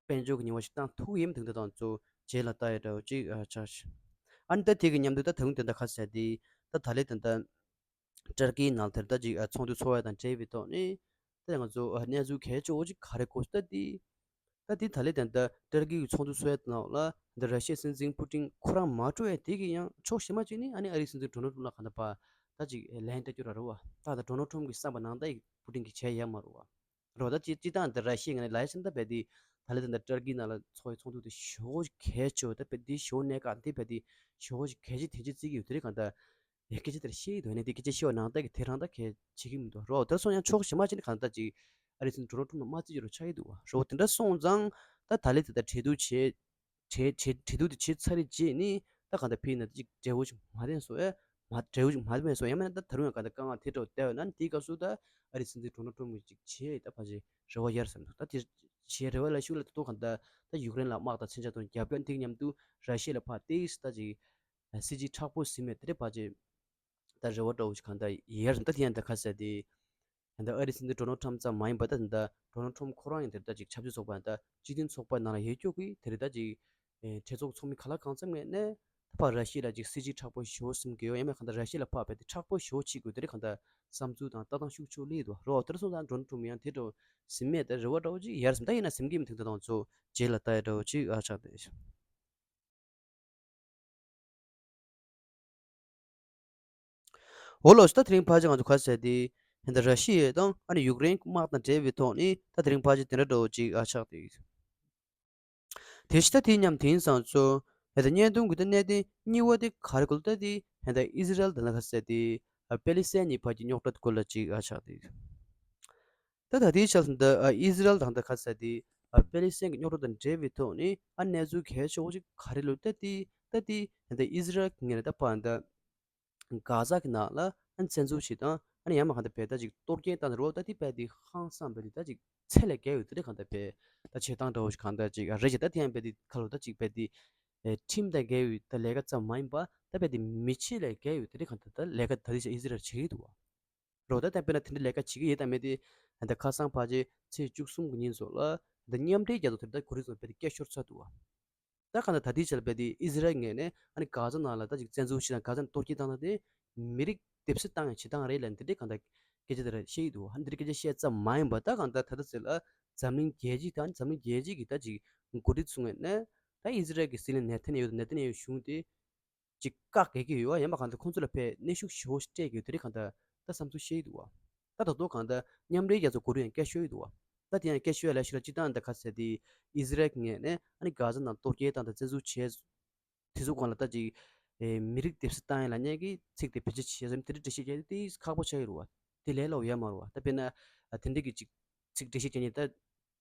དཔལ་འབྱོར་གྱི་ཉེས་པ་ཞིག་བཏང་ཐུབ་ཀྱི་ཡིན་མི་འདུག་ད་དང་ཚོ་རྗེས་ལ་ལྟ་ཡ་འདྲ་བོ་ཅིག་ཨ་ཆགས་ཤག་ཨ་ནི་ད་དེ་གི་མཉམ་དུ་ད་ད་རུང་དེ་འདྲ་ཁ་གསལ་དེ་ད་ད་ལེ་དེ་འདྲ་ཏུར་ཀིའི་ནང་དེར་ད་ཅིག་ཨ་ཚོགས་འདུ་ཚོགས་ཡ་དང་འབྲེལ་བའི་ཐོག་ནས་ད་ང་ཚོ་ཨ་གནས་ཚུལ་གལ་ཆེ་བོ་ཅིག་ག་རེ་གོ་སོང་ད་དེ་ད་དེ་ད་ལེ་དེ་འདྲ་ཏུར་ཀི་གི་ཚོགས་འདུ་ཚོགས་ཡ་ནང་ལ་འདི་ར་ཤི་ཡའི་སྲིད་འཛིན་པུ་ཏིན་ཁོ་རང་མ་འགྲོ་ཡ་དེ་གི་ཡང་ཕྱོགས་གཞན་པ་ཅིག་ནས་ཨ་ནི་ཨ་རིའི་སྲིད་འཛིན་ཌོ་ནལ་ཊམ་ལ་གང་ལྟར་ཕར་ད་ཅིག་ལན་སྤྲད་རྒྱུ་ར་རེད་བ། ད་ད་ཌོ་ནལ་ཊམ་གི་བསམ་པ་ནང་ད་ཡི་པུ་ཏིན་གི་བྱས་ཡ་མ་རེད་བ། རོ། ད་སྤྱི་སྤྱི་བཏང་འདི་ར་ཤི་ཡའི་ངོས་ནས་ལབ་ཡ་ཕྱིན་ད་རྦད་དེ་ད་ལྟ་འདི་འདྲ་ཏུར་ཀི་ནང་ལ་ཚོགས་ཡ་ཚོགས་འདུ་དེ་ཞེ་པོ་གལ་ཆེ་བ། ད་རྦད་དེ་ཞེ་པོ་གནད་འགག་འདི་རྦད་དེ་ཞེ་པོ་གལ་ཆེ་དེ་ཅིག་བརྩི་གི་ཡོད། དེ་རིང་གང་ལྟར་ཡ་སྐད་ཆ་དེར་བཤད་ཡི་འདུག་ནས་དེ་སྐད་ཆ་བཤད་པ་ནང་ལྟར་གི་དེ་རང་ད་གལ་ཆེ་གི་མི་འདུག་རོ། དེར་སོང་ཡང་ཕྱོགས་གཞན་པ་ཅིག་ནས་གང་ལྟར་ཅིག་ཨ་རིའི་སྲིད་འཛིན་ཌོ་ནལ་ཊམ་ལ་མ་བརྩི་རྒྱུ་རུ་ཆགས་ཀྱི་འདུག་བ། རོ། དེ་འདྲ་སོང་ཙང་ད་ད་ལྟ་དེ་ལྟར་གྲོས་བསྡུར་བྱས། གྲོས་གྲོས་གྲོས་བསྡུར་དེ་བྱས་ཚར་རེད་རྗེས་ནི་ད་གང་ལྟར་ཕྱིན་ན་ད་ཅིག་འབྲས་བུ་ཅིག་མ་ཐོན་སོང་ཨེ། མ་འབྲས་བུ་ཅིག་མ་ཐོན་སོང་། ཡང་མིན་ན་ད་ད་རུང་ཡང་གང་ལྟར་དཀའ་ངལ་དེ་འདྲ་བསྡད་ཡོད་ན་ནི་དེའི་སྐབས་སུ་ད་ཨ་རིའི་སྲིད་འཛིན་ཌོ་ནལ་ཊམ་གྱིས་ཅིག་བྱས་ད་ཕལ་ཆེར་རེ་བ་ཡོད་བསམ་འདུག་ད་དེ་བྱས་རེ་བ་ལ་ཤུགས་ལ་ད་དུང་གང་ལྟར་ད་ཡུཀ་རེན་ལ་དམག་དང་མཚོན་ཆ་དང་རྒྱབ་སྐྱོར་དེ་མཉམ་དུ་ར་ཤི་ཡ་ལ་ཕར་ཏོག་ཙམ་ད་ཅིག་སྲིད་ཇུས་མཁྲེགས་པོ་ཟིན་མེད་དེ་འདྲ་ཕལ་ཆེར་ད་རེ་བ་འདྲ་བོ་ཞིག་གང་ལྟར་ཡོད་རེད། ད་དེ་ཡང་ད་ཁ་གསལ་དེ། ད་ལྟ་ཨ་རིའི་སྲིད་འཛིན་ཌོ་ནལ་ཊམ་ཙམ་མ་ཡིན་པར་ད་ད་ལྟ་ཌོ་ནལ་ཊམ་ཁོ་རང་ཡང་དེར་ད་ཅིག་ཆབ་སྲིད་ཚོགས་པ་ད་སྤྱི་མཐུན་ཚོགས་པ་ནང་ལ་ཡོད་ཀྱོག་གི་དེ་རེད། ད་ཅིག་ཨེ་གྲོས་ཚོགས་ཚོགས་མི་ག་ལ་གང་འཚམ་ངོས་ནས་ད་ཕར་ར་ཤི་ཡ་ལ་ཅིག་སྲིད་ཇུས་མཁྲེགས་པོ་ཞེ་པོ་ཟིན་གྱི་ཡོད། ཡང་མིན་གང་ལྟར་ར་ཤི་ཡ་ལ་ཕར་རྦད་དེ་མཁྲེགས་པོ་ཞེ་པོ་བྱེད་དགོས་དེ་རེད། གང་ལྟར་བསམ་ཚུལ་དང་ལྟ་སྟངས་ཤུགས་ཆེ་བོ་སླེབས་འདུག་རོ། དེར་སོང་ཙང་ཌོ་ནལ་ཊམ་ཡང་དེ་འདྲ་ཟིན་མེད་ད་རེ་བ་འདྲ་བོ་ཅིག་ཡོད་རེད་བསམ། ད་ཡིན་ན་ཟིན་གྱི་མི་འདུག་ད་དང་ཚོ་རྗེས་ལ་ལྟ་ཡ་འདྲ་བོ་ཅིག་ཨ་ཆགས་བསྡད། འོ་ལགས་སོ། ད་དེ་རིང་ཕལ་ཆེར་ང་ཚོ་ག་རེ་ཟེར་དེ། ད་ལྟ་ར་ཤི་ཡ་དང་ཨ་ནི་ཡུཀ་རེན་དམག་དང་འབྲེལ་བའི་ཐོག་ནས་ད་དེ་རིང་ཕལ་ཆེར་དེ་འདྲ་འདྲ་བོ་ཅིག་ཨ་ཆགས་བསྡད་ཡོད། དེ་བཞིན་ད་དེ་མཉམ་དེང་སང་ཚོ་ད་ལྟ་བརྙན་ཐུང་གི་ད་གནད་དོན་གཉིས་པ་དེ་ག་རེ་སྐོར་ད་དེ་ད་ལྟ་ཨི་ཟི་རལ་དང་ད་ག་རེ་ཟེར་དེ་ཨ་པེ་ལི་སི་ཐན་གཉིས་བར་གྱི་རྙོག་དྲ་སྐོར་ལ་ཅིག་ཨ་ཆགས་བསྡད་ཡོད། ད་ད་ལྟའི་ཆར་ད་ལྟ་ཨི་ཟི་རལ་དང་ད་ག་རེ་ཟེར་དེ་ཨ་པེ་ལི་སི་ཐན་གྱི་རྙོག་དྲ་དང་འབྲེལ་བའི་ཐོག་ནས་ཨ་གནས་ཚུལ་གལ་ཆེ་བོ་ཞིག་ག་རེ་ལོ་ད་དེ་ད་དེ་ད་ལྟ་ཨི་ཟི་རལ་གྱི་ངོས་ནས་ད་ཕར་ད་གྷ་ཛ་གི་ནང་ལ་ཨ་བཙན་འཛུལ་བྱེད་དང་ཨ་ནི་ཡང་མ་གང་ལྟར་བས་ད་ཅིག་གཏོར་སྐྱོན་བཏང་ནས་རོ། ད་དེ་བས་དེ་ཧང་སང་བས་དེ་ད་ཅིག་ཚད་ལས་བརྒལ་བའི་དེ་འདྲ་གང་ལྟར་བས་ད་བྱེད་སྟངས་འདྲ་བོ་ཞིག་གང་ལྟར་ཅིག་རེད་ཅེས། ད་དེ་ཡང་བས་དེ་ཁ་ལོ་ད་ཅིག་བས་དེ་ཁྲིམས་དང་འགལ་བའི་ད་ལས་ཀ་ཙམ་མ་ཡིན་པ་ད་བས་དེ་མི་ཆོས་ལས་བརྒལ་བའི་དེ་འདྲ་གང་ལྟར་ད་ལས་ཀ་ད་དེ་ཅིག་ཨི་ཟི་རལ་བྱེད་ཀྱི་འདུག་བ། རོ། ད་ལྟ་དཔེར་ན་དེ་འདྲའི་ལས་ཀ་བྱེད་ཀྱི་ཡོད་དམ་མེད་དེ་ད་ལྟ་ཁ་སང་ཕལ་ཆེར་ཚེས་བཅུ་གསུམ་གྱི་ཉིན་ཚོ་ལ་ད་མཉམ་འབྲེལ་རྒྱལ་ཚོགས་དེར་ད་གོ་རིམ་སོགས་རྦད་དེ་སྐད་ཤོར་ཚར་འདུག་བ། ད་གང་ལྟར་ད་ལྟའི་ཆར་རྦད་དེ་ཨི་ཟི་རལ་ངོས་ནས་ཨ་ནི་གྷ་ཛ་ནང་ལ་ད་ཅིག་བཙན་འཛུལ་བྱས་དང་གྷ་ཛ་ནང་གཏོར་སྐྱོན་བཏང་ན་དེ་མི་རིགས་སྡེབ་གསོད་བཏང་ཡང་བྱེད་སྟངས་རེད་ལབ་འདི་འདྲའི་གང་ལྟར་སྐད་ཆ་དེ་ར་བཤད་ཀྱི་འདུག་བ། ཨ་ནི་འདི་འདྲའི་སྐད་ཆ་བཤད་ཙམ་མ་ཡིན་པ་ད་གང་ལྟར་ད་ལྟ་ཚོད་ལ་འཛམ་གླིང་རྒྱལ་སྤྱི་དང་འཛམ་གླིང་རྒྱལ་སྤྱི་གི་ད་ཅིག་འགོ་ཁྲིད་ཚོ་ངོས་ནས་ད་ཨི་ཟི་རལ་གྱི་སྲིད་བློན་ནེ་ཐན་ཡ་ཧུ་དང་ནེ་ཐན་ཡ་ཧུ་གཞུང་དེ་ཅིག་བཀག་འགེལ་གྱི་ཡོད་པ། ཡང་མ་གང་ལྟར་ཁོང་ཚོ་ལ་ཕར་གནོན་ཤུགས་ཞེ་པོ་ཞིག་སྤྲད་ཀྱི་ཡོད་དེ་རིགས་གང་ལྟར་ད་བསམ་ཚུལ་བཤད་ཀྱི་འདུག་བ། ད་ད་དུང་གང་ལྟར་མཉམ་འབྲེལ་རྒྱལ་ཚོགས་གོ་རུ་ཡང་སྐད་ཤོད་ཀྱི་འདུག་བ། ད་དེ་ཡང་སྐད་ཤོད་ཡ་ལ་ཤུ་ལ་སྤྱི་བཏང་ད་ག་ཟེར་དེ་ཨི་ཟི་རལ་གྱི་ངོས་ནས་ཨ་ནི་གྷ་ཛ་ནང་གཏོར་སྐྱོན་བཏང་དང་བཙན་འཛུལ་བྱས་དེ་ཚོ་སྒང་ལ་ད་ཅིག་ཨེ་མི་རིགས་སྡེབ་གསོད་བཏང་ཡ་ལབ་མཁན་གྱི་ཚིག་དེ་བེད་སྤྱོད་བྱས་ཡ་དེ་ཁག་པོ་ཆགས་ཀྱི་རེད་བ། དེ་ལས་སླ་བོ་ཡོད་མ་རེད་བ། ད་དཔེར་ན་ཨ་དེ་འདྲ་གི་ཅིག་ཚིག་འགྲེལ་བཤད་བྱས་ནས་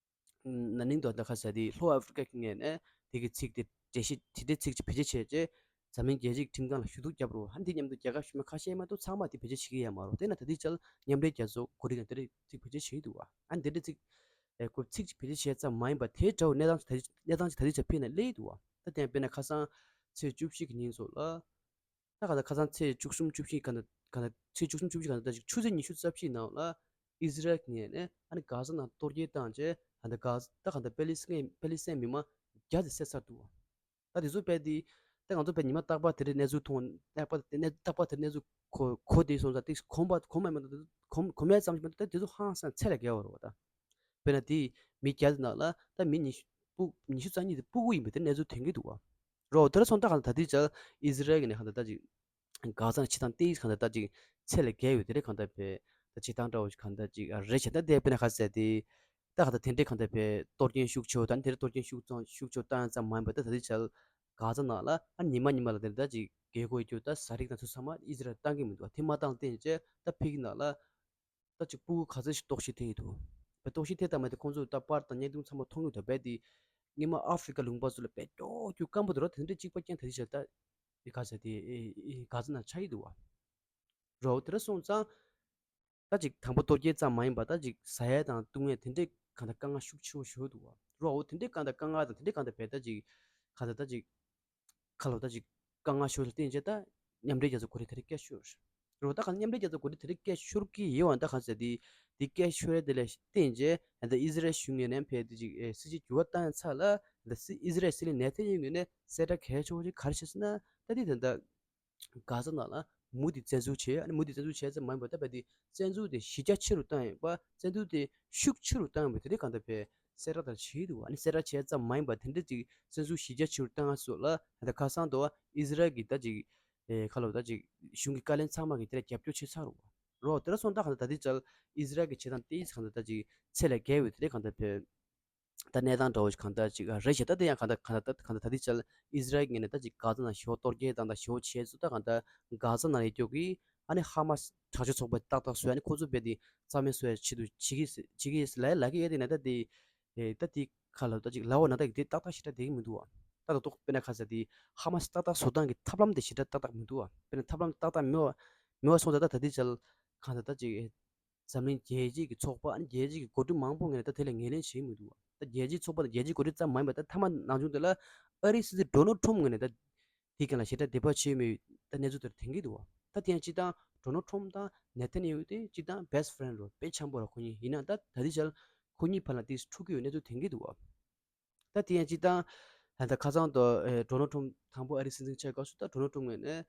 ད། ན་ནིང་དུ་ད་ག་ཟེར་དེ་ལྷོ་ཨ་ཧྥི་རི་ཀ་གི་ངོས་ནས་དེ་གི་ཚིག་དེ་འགྲེལ་བཤད་དེ་འདྲའི་ཚིག་ཅིག་བེད་སྤྱོད་བྱས་རྗེས་འཛམ་གླིང་རྒྱལ་སྤྱིའི་ཁྲིམས་ཁང་ལ་ཞུ་གཏུག་བརྒྱབ་རོགས། ཨ་ནི་དེ་མཉམ་དུ་རྒྱལ་ཁབ་གཞན་པ་ཁ་ཤས་མ་གཏོགས་ཚང་མ་དེ་བེད་སྤྱོད་བྱེད་ཀྱི་ཡོད་མ་རེད། དེ་ན་ད་ལྟའི་ཆར་མཉམ་འབྲེལ་རྒྱལ་ཚོགས་གོ་རིམ་ནང་དེ་འདྲའི་ཚིག་བེད་སྤྱོད་བྱེད་ཀྱི་འདུག་བ། ཨ་ནི་དེ་འདྲའི་ཚིག་ཨེ་ཁོ་ཚིག་ཅིག་བེད་སྤྱོད་བྱས་ཙམ་མ་ཡིན་པར་དེ་འདྲ་བོ་གནས་སྟངས་ཅིག་ད་གནས་སྟངས་ཅིག་ད་ལྟའི་ཆར་ཕེབས་ནས་སླེབས་ཀྱི་འདུག་བ། ད་དེ་ཡང་དཔེར་ན་ཁ་སང་ཚེས་བཅུ་བཞི་གི་ཉིན་ཚོ་ལ། ད་ག་ད་ཁ་སང་ཚེས་བཅུ་གསུམ་བཅུ་བཞི་ག་ད་ག་ད་ཚེས་བཅུ་གསུམ་བཅུ་བཞི་ག་ད་ད་ཅིག་ཆུ་ཚོད་ཉི་ཤུ་རྩ་བཞི་ནང་ལ་ཨི་ཟི་རལ་གྱི་ངོས་ནས་ཨ་ནི་གྷ་ཛ་ནང་གཏོར་སྐྱོན་བཏང་རྗེས་ད་ད་གྷ་ད་ག་ད་པེ་ལི་སི་ཐན་པེ་ལི་སི་ཐན་མི་མང་བརྒྱ་དེ་བསད་ཚར་འདུག་བ། ད་དེ་ཚོ་དཔེ་དེ་ད་ང་ཚོ་དཔེ་ཉི་མ་རྟག་པར་དེ་འདྲའི་གནས་ཚུལ་མཐོང་རྟག་པར་དེ་གནས་རྟག་པར་དེ་གནས་ཚུལ་གོ་གོ་དེ་སོང་ཙང་དེ་གོམས་པ་གོམས་མེད་མ་གཏོགས་གོམས་གོམས་མེད་ཙམ་ཞིག་མ་གཏོགས་ད་དེ་ཚོ་ཧང་སང་ཚད་ལས་བརྒལ་བ་རེད་བ་ད། དཔེར་ན་དེ་མི་བརྒྱ་དེ་ནང་ལ་ད་མི་ཉི་ཤུ་སྤུ་ཉི་ཤུ་རྩ་གཉིས་དེ་སྤུ་གུ་ཡིན་པའི་དེ་གནས་ཚུལ་ཐོན་གྱི་འདུག་བ། རོ། དེ་ལ་སོང་ད་གང་ད་དེ་ཅག་ཨི་ཟི་རལ་གྱི་ནས་གང་ད་ད་ཅིག་གྷ་ཛ་ནས་བྱེད་སྟངས་ཏིས་གང་ད་ད་ཅིག་ཚད་ལས་བརྒལ་བའི་དེ་འདྲའི་གང་ད་བས་ད་བྱེད་སྟངས་འདྲ་བོ་ཞིག་གང་ད་ཅིག་རེད་བྱས། ད་དེ་དཔེར་ན་ག་ཟེར་དེ་ད་གང་ད་དེ་འདྲའི་གང་ད་བས་གཏོར་སྐྱོན་ཤུགས་ཆེ་བོ་ད་ནི་དེ་འདྲའི་གཏོར་སྐྱོན་ཤུགས་ཙང་ཤུགས་ཆེ་བོ་བཏང་ཡ་ཙམ་མ་ཡིན་པར་ད་ད་དེ་ཅག་གྷ་ཛ་ནང་ལ་ཨ་ཉི་མ་ཉི་མ་ལ་དེ་འདྲ་ད་ཅིག་རྒྱལ་སྒོ་ཡི་རྒྱུ་ད་ཟ་རིགས་དང་ཚུ་ཚང་མ་ཨི་ཟི་རལ་བཏང་གི་མི་འདུག་དེ་མ་བཏང་བརྟེན་བྱས་ད་ཕི་གི་ནང་ལ། ད་ཅིག་སྤུ་གུ་ག་ཚོད་ཞིག་ལྟོགས་ཤི་ཐེབས་ཡི་འདུག་བས་ལྟོགས་ཤི་ཐེབས་ཐབས་མ་དེ་ཁོང་ཚོས་ད་པར་དང་བརྙན་ཐུང་ཚང་མ་མཐོང་གི་འདུག་བས་དེ་སྔོན་མ་ཨ་ཧྥི་རི་ཀ་ལུང་པ་ཚོ་ལ་བས་ཀྱོག་ཀྱོག་སྐམ་པོ་འདུག་ར། དེ་འདྲ་གཅིག་པ་རྐྱང་ད་ཅི་བྱས་ད་ཨེ་ག་ཚོད་དེ་ཨེ་ཨེ་ག་ཚོད་ན་ཆགས་ཡི་འདུག་བ། རོ། དེ་འདྲ་སོང་ཙང་ད་ཅིག་དང་པོ་ལྟོ་སྐྱེལ་ཙམ་མ་ཡིན་པ་ད་ཅིག་ཟ་ཡ་དང་བཏུང་ཡ་དེ་འདྲའི་གང་ད་དཀའ་ངལ་ཤུགས་ཆེ་བོ་ཞིག་འདུག་བ། རོ། འོ་དེ་འདྲའི་གང་ད་དཀའ་ངལ་དང་དེ་འདྲའི་གང་ད་བས་ད་ཅིག་གང་ད་ད་ཅིག་ ཁ་ལོ་ད་ཅིག་དཀའ་ངལ་ཤོར་ལ་བརྟེན་བྱས་ད་མཉམ་འབྲེལ་རྒྱལ་ཚོགས་གོ་སྒྲིག་དེ་རིང་བཀལ་ཤོར་རེད་བ། ད་གང་མཉམ་འབྲེལ་རྒྱལ་ཚོགས་གོ་སྒྲིག་དེ་རིང་བཀལ་ཤོར་གྱི་ཡོད་བ། ད་གང་ཟེར་དེ་དེ་བཀལ་ཤོར་ཡ་དེ་ལ་བརྟེན་བྱས་ད་ཨི་ཟི་རལ་གཞུང་ངོས་ནས་ཕེ་དེ་ཅིག་ཨེ་སྲིད་ཇུས་འགྱུར་བ་བཏང་ཡ་ཚར་ལ་ད་སི་ཨི་ཟི་རལ་སྲིད་བློན་ནེ་ཐན་ཡ་ཧུ་ངོས་ནས་གསལ་བསྒྲགས་གལ་ཆེ་བོ་ཅིག་ག་རེ་བྱས་ཟེར་ན། ད་དེ་ད་ད་གྷ་ཛ་ནང་ལ་མུ་མཐུད་བཙན་འཛུལ་བྱས། ཨ་ནི་མུ་མཐུད་བཙན་འཛུལ་བྱས་ཙམ་མ་ཡིན་པར་ད་ཕེ་དེ་བཙན་འཛུལ་དེ་གཞི་རྒྱ་ཆེ་རུ་བཏང་ཡོད་པ། བཙན་འཛུལ་དེ་ཤུགས་ཆེ་རུ་བཏང་ཡོད་པ་དེ་འདྲའི་གང་ལྟར་ཕེ་གསལ་བསྒྲགས་དང་བྱས་འདུག་ཨ་ནི་གསལ་བསྒྲགས་བྱས་ཙམ་མ་ཡིན་པར་དེ་འདྲ་ཅིག་བཙན་འཛུལ་གཞི་རྒྱ་ཆེ་རུ་བཏང་ཡ་སོགས་ལ་ད་ཁ་སང་དུ་ཨི་ཟི་རལ་གྱི་ད་ཅིག་ཨེ་ཁ་ལོ་ད་ཅིག་གཞུང་གི་བཀའ་བློན་ཚང་མ་གིས་དེ་ལ་རྒྱབ་སྐྱོར་བྱས་ཚར་རེད་བ། རོ་དེ་འདྲ་སོང་ད་གང་ལྟར་ད་ལྟའི་ཆར་ཨི་ཟི་རལ་གྱི་བྱེད་སྟངས་དེ་གང་ལྟར་ད་ཅིག་ཚད་ལས་བརྒལ་བའི་དེ་འདྲའི་གང་ལྟར་ཕེ་ད་གནས་སྟངས་འདྲ་བོ་ཞིག་གང་ལྟར་ཅིག་རེད་ཤག་ད་དེ་ཡང་གང་ལྟར་གང་ལྟར་ད་གང་ལྟར་ད་ལྟའི་ཆར་ཨི་ཟི་རལ་གྱི་ངོས་ནས་ད་ཅིག་གྷ་ཛ་ནང་ཞེ་པོ་གཏོར་སྐྱོན་བཏང་དང་ཞེ་པོ་བྱས་ཚུལ། ད་གང་ལྟར་གྷ་ཛ་ནང་ཡོད་རྒྱུ་གི་ཨ་ནི་ཧ་མ་སི་དྲག་སྤྱོད་ཚོགས་པ་ཏག་ཏག་བཟོ་ཡ་ནི་ཁོ་ཚོ་རྦད་དེ་རྩ་མེད་བཟོ་ཡ་ཆེད་དུ་བྱེད་ཀྱི་བྱེད་ཀྱི་ལ་ལ་གི་ཡ་དེ་ན་ད་དེ་ད་དེ་ག་ལ་ད་ཅིག་ལ་འོ་ན་ད་གི་དེ་ཏག་ཏག་ཞེ་དྲག་བསྡད་ཀྱི་མི་འདུག་བ། ད་ད་ཏོག་དཔེར་ན་ཁ་ས་དེ་ཧ་མ་སི་ཏག་ཏག་བཟོ་སྟངས་ཀྱི་ཐབས་ལམ་དེ་ཞེ་དྲག་ཏག་ཏག་མི་འདུག་བ། དཔེར་ན་ཐབས་ལམ་ཏག་ཏག་མེད་བ་མེད་བ་སོང་ཙང་ད་ད་དེ་ཆར་གང་ལྟར་ད་ཅིག་འཛམ་གླིང་རྒྱལ་སྤྱི་གི་ཚོགས་པ་ཨ་ནི་རྒྱལ་སྤྱི་གི་འགོ་ཁྲིད་མང་པོ་ངོས་ནས་ད་དེ་ལ་ངོས་ལེན་བྱེད་མི་འདུག་བ། ད་རྒྱལ་སྤྱིའི་ཚོགས་པ་དང་རྒྱལ་སྤྱིའི་འགོ་ཁྲིད་ཙམ་མ་ཡིན་པར་ད་མཐའ་མ་ནང་ཆུང་དེ་ལ་ཨ་རིའི་སྲིད་འཛིན་ཌོ་ནལ་ཊམ་ངོས་ནས་ད་དེའི་སྒང་ལ་ཞེ་དྲག་དད་པ་བྱེད་མེད་ད་གནས་ཚུལ་དེར་ཐོན་གྱི་འདུག་བ། ད་དེ་ཡང་སྤྱིར་བཏང་ཌོ་ནལ་ཊམ་དང་ནེ་ཐན་ཡ་ཧུ་དེ་སྤྱིར་བཏང་བྷེ་སི་ཊི་ཕེ་རེན་ཌི་རེད། དཔེ་འཆམ་པོ་རེད་ཁོ་གཉིས། ཡིན་ན་ད་ད་ལྟའི་ཆར་ཁོ་གཉིས་བར་ལ་དེ་འཁྲུག་གི་ཡོད་གནས་ཚུལ་ཐོན་གྱི་འདུག་བ། ད་དེ་ཡང་སྤྱིར་བཏང་ད་ཁ་སང་དུ་ཨེ་ཌོ་ནལ་ཊམ་དང་པོ་ཨ་རིའི་སྲིད་འཛིན་ཆགས་སྐབས་སུ་ད་ཌོ་ནལ་ཊམ་ངོས་ནས་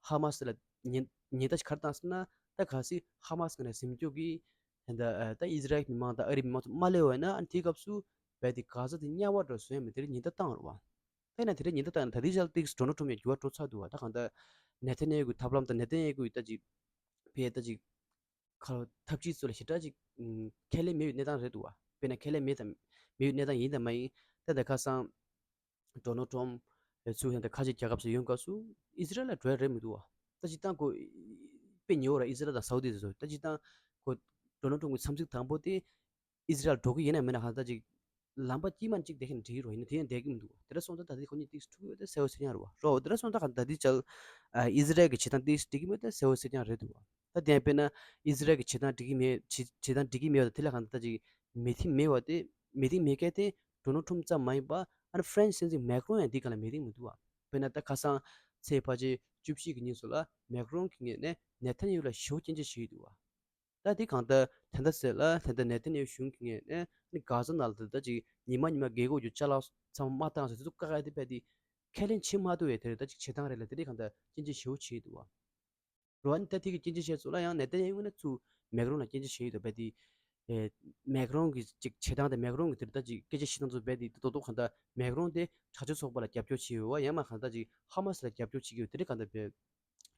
ཧ་མ་སི་ལ་ཉེན་ཉེན་བརྡ་ཞིག་ག་རེ་བཏང་ཟེར་ན། ད་གལ་སྲིད་ཧ་མ་སི་ངོས་ནས་འཛིན་སྐྱོང་གིས་ད་ད་ཨི་ཟི་རལ་མི་མང་དང་ཨ་རིའི་མི་མང་ཚོ་མ་སླེབས་པ་ཡིན་ན། ཨ་ནི་དེའི་སྐབས་སུ་རྦད་དེ་གྷ་ཛ་དེ་དམྱལ་བ་འདྲ་བཟོ་ཡ་མེད་དེ་རེད་ཉེན་བརྡ་བཏང་རེད་བ། ད་ཡིན་ན་དེ་འདྲའི་ཉེན་བརྡ་བཏང་ཡིན་ན་ད་ལྟའི་ཆར་ཏིག་ཌོ་ནལ་ཊམ་ཡང་འགྱུར་བ་འགྲོ་ཚར་འདུག་བ། ད་གང་ལྟར་ནེ་ཐན་ཡ་ཧུ་གི་ཐབས་ལམ་དང་ནེ་ཐན་ཡ་ཧུ་གི་ད་ཅིག་ཕེ་ད་ཅིག་ཁ་ཐབས་ཇུས་ཚོ་ལ་ཞེ་དྲག་ཅིག་ཁས་ལེན་མེད་པའི་གནས་སྟངས་རེད་འདུག་བ། དཔེར་ན་ཁས་ལེན་མེད་དང་མེད་པའི་གནས་སྟངས་ཡིན་དང་མ་ཡིན། ད་ད་ཁ་སང་ཌོ་ནལ་ཊམ་ཚུར་ཡང་ད་ཁ་ཆེ་རྒྱལ་ཁབ་ཚོ་ཡོང་སྐབས་སུ་ཨི་ཟི་རལ་ལ་འགྲོ་ཡ་རེད་མི་འདུག་བ། ད་སྤྱིར་བཏང་ཁོ་དཔེ་ཉེ་བོ་ར་ཨི་ཟི་རལ་དང་སའུ་ཏི་ཚོ། ད་སྤྱིར་བཏང་ཁོ་ཌོ་ནལ་ཊམ་གི་འཚམས་གཟིགས་དང་པོ་དེ་ཨི་ཟི་རལ་འགྲོ་གི་ཡིན་ན་མིན་ན་གང་ལྟར་ཅིག་ལམ་པ་དཀྱིལ་མ་གཅིག་བསྡད་མཁན་འགྲིག་གི་རེད་བ། ཡིན་ན་དེ་ཡང་བསྡད་ཀྱི་མི་འདུག་བ། དེ་འདྲ་སོང་ཙང་ད་ལྟ་ཁོ་གཉིས་ཏིག་འཁྲུག་ཡོད་དེ་གསལ་པོ་གསལ་རྐྱང་རེད་བ། རོ་དེ་འདྲ་སོང་ཙང་ད་ལྟའི་ཆར་ཨ་ཨི་ཟི་རལ་གྱི་བྱེད་སྟངས་ཏིག་འགྲིག་གི་མེད་དེ་གསལ་པོ་གསལ་རྐྱང་རེད་འདུག་བ། ད་དེ་ཡང་དཔེར་ན་ཨི་ཟི་རལ་གྱི་བྱེད་སྟངས་འགྲིག་གི་མེད་བྱེད་བྱེད་སྟངས་འགྲིག་གི་མེད་པ་དེ་ལ་གང་ལྟར་ཅིག་མོས་མཐུན་མེད་པ་དེ་མོས་མཐུན་མེད་མཁན་དེ་ཌོ་ནལ་ཊམ་ཙམ་མ་ཡིན་པ་ཨ་ནི་ཧྥ་རན་སི་སྲིད་འཛིན་མེག་རོན་ཡང་འདིའི་སྒང་ལ་མོས་མཐུན་མི་འདུག་བ། དཔེར་ན་ད་ཁ་སང་ཚེས་ཕལ་ཆེར་བཅུ་བཞི་གི་ཉིན་སུ་ལ་མེག་རོན་གྱི་ངོས་ནས་ནེ་ཐན་ཡ་ཧུ་ལ་ཞེ་པོ་སྐྱོན་བརྗོད་བྱས་ཡོད་འདུག་བ། ད་དེ་གང་ལྟར་ད་ལྟ་ཟེར་ལ་ད་ལྟ་ནེ་ཐན་ཡ་ཧུ་གཞུང་གི་ངོས་ནས་ནི་གྷ་ཛ་ནང་ལ་ད་ལྟ་ཅིག་ཉི་མ་ཉི་མ་རྒས་འཁོགས་ཀྱི་ཅ་ལག་ཚང་མ་མ་བཏང་ཟེར་དེ་ཚོ་བཀག་ཡ་དེ་རྦད་དེ་ཁས་ལེན་བྱེད་མ་ཐུབ་པའི་དེ་རེད། ད་ཅིག་བྱེད་སྟངས་རེད་ལ་དེ་རེད་གང་ལྟར་སྐྱོན་བརྗོད་ཞེ་པོ་བྱས་འདུག་བ། རོ་ཨ་ནི་ད་དེ་གི་སྐྱོན་བརྗོད་བྱས་ཚུལ་ལ་ཡང་ནེ་ཐན་ཡ་ཧུ་ནས་ཚུར་མེག་རོན་ལ་སྐྱོན་བརྗོད་བྱས་ཡོད་འདུག་རྦད་དེ། ཨེ་མེག་རོན་གྱི་ཅིག་བྱེད་སྟངས་དེ་མེག་རོན་གྱི་དེ་རེད་ད་ཅིག་སྐད་ཆ་བཤད་སྟངས་ཚོ་རྦད་དེ་ད་དོག་དོག་གང་ལྟར་མེག་རོན་དེ་དྲག་སྤྱོད་ཚོགས་པ་ལ་རྒྱབ་སྐྱོར་བྱས་ཡོད་བ། ཡང་མ་གང་ལྟར་ཅིག་ཧ་མ་སི་ལ་རྒྱབ་སྐྱོར་བྱེད་ཀྱི་ཡོད་དེ་རེད་གང་ལྟར་རྦད།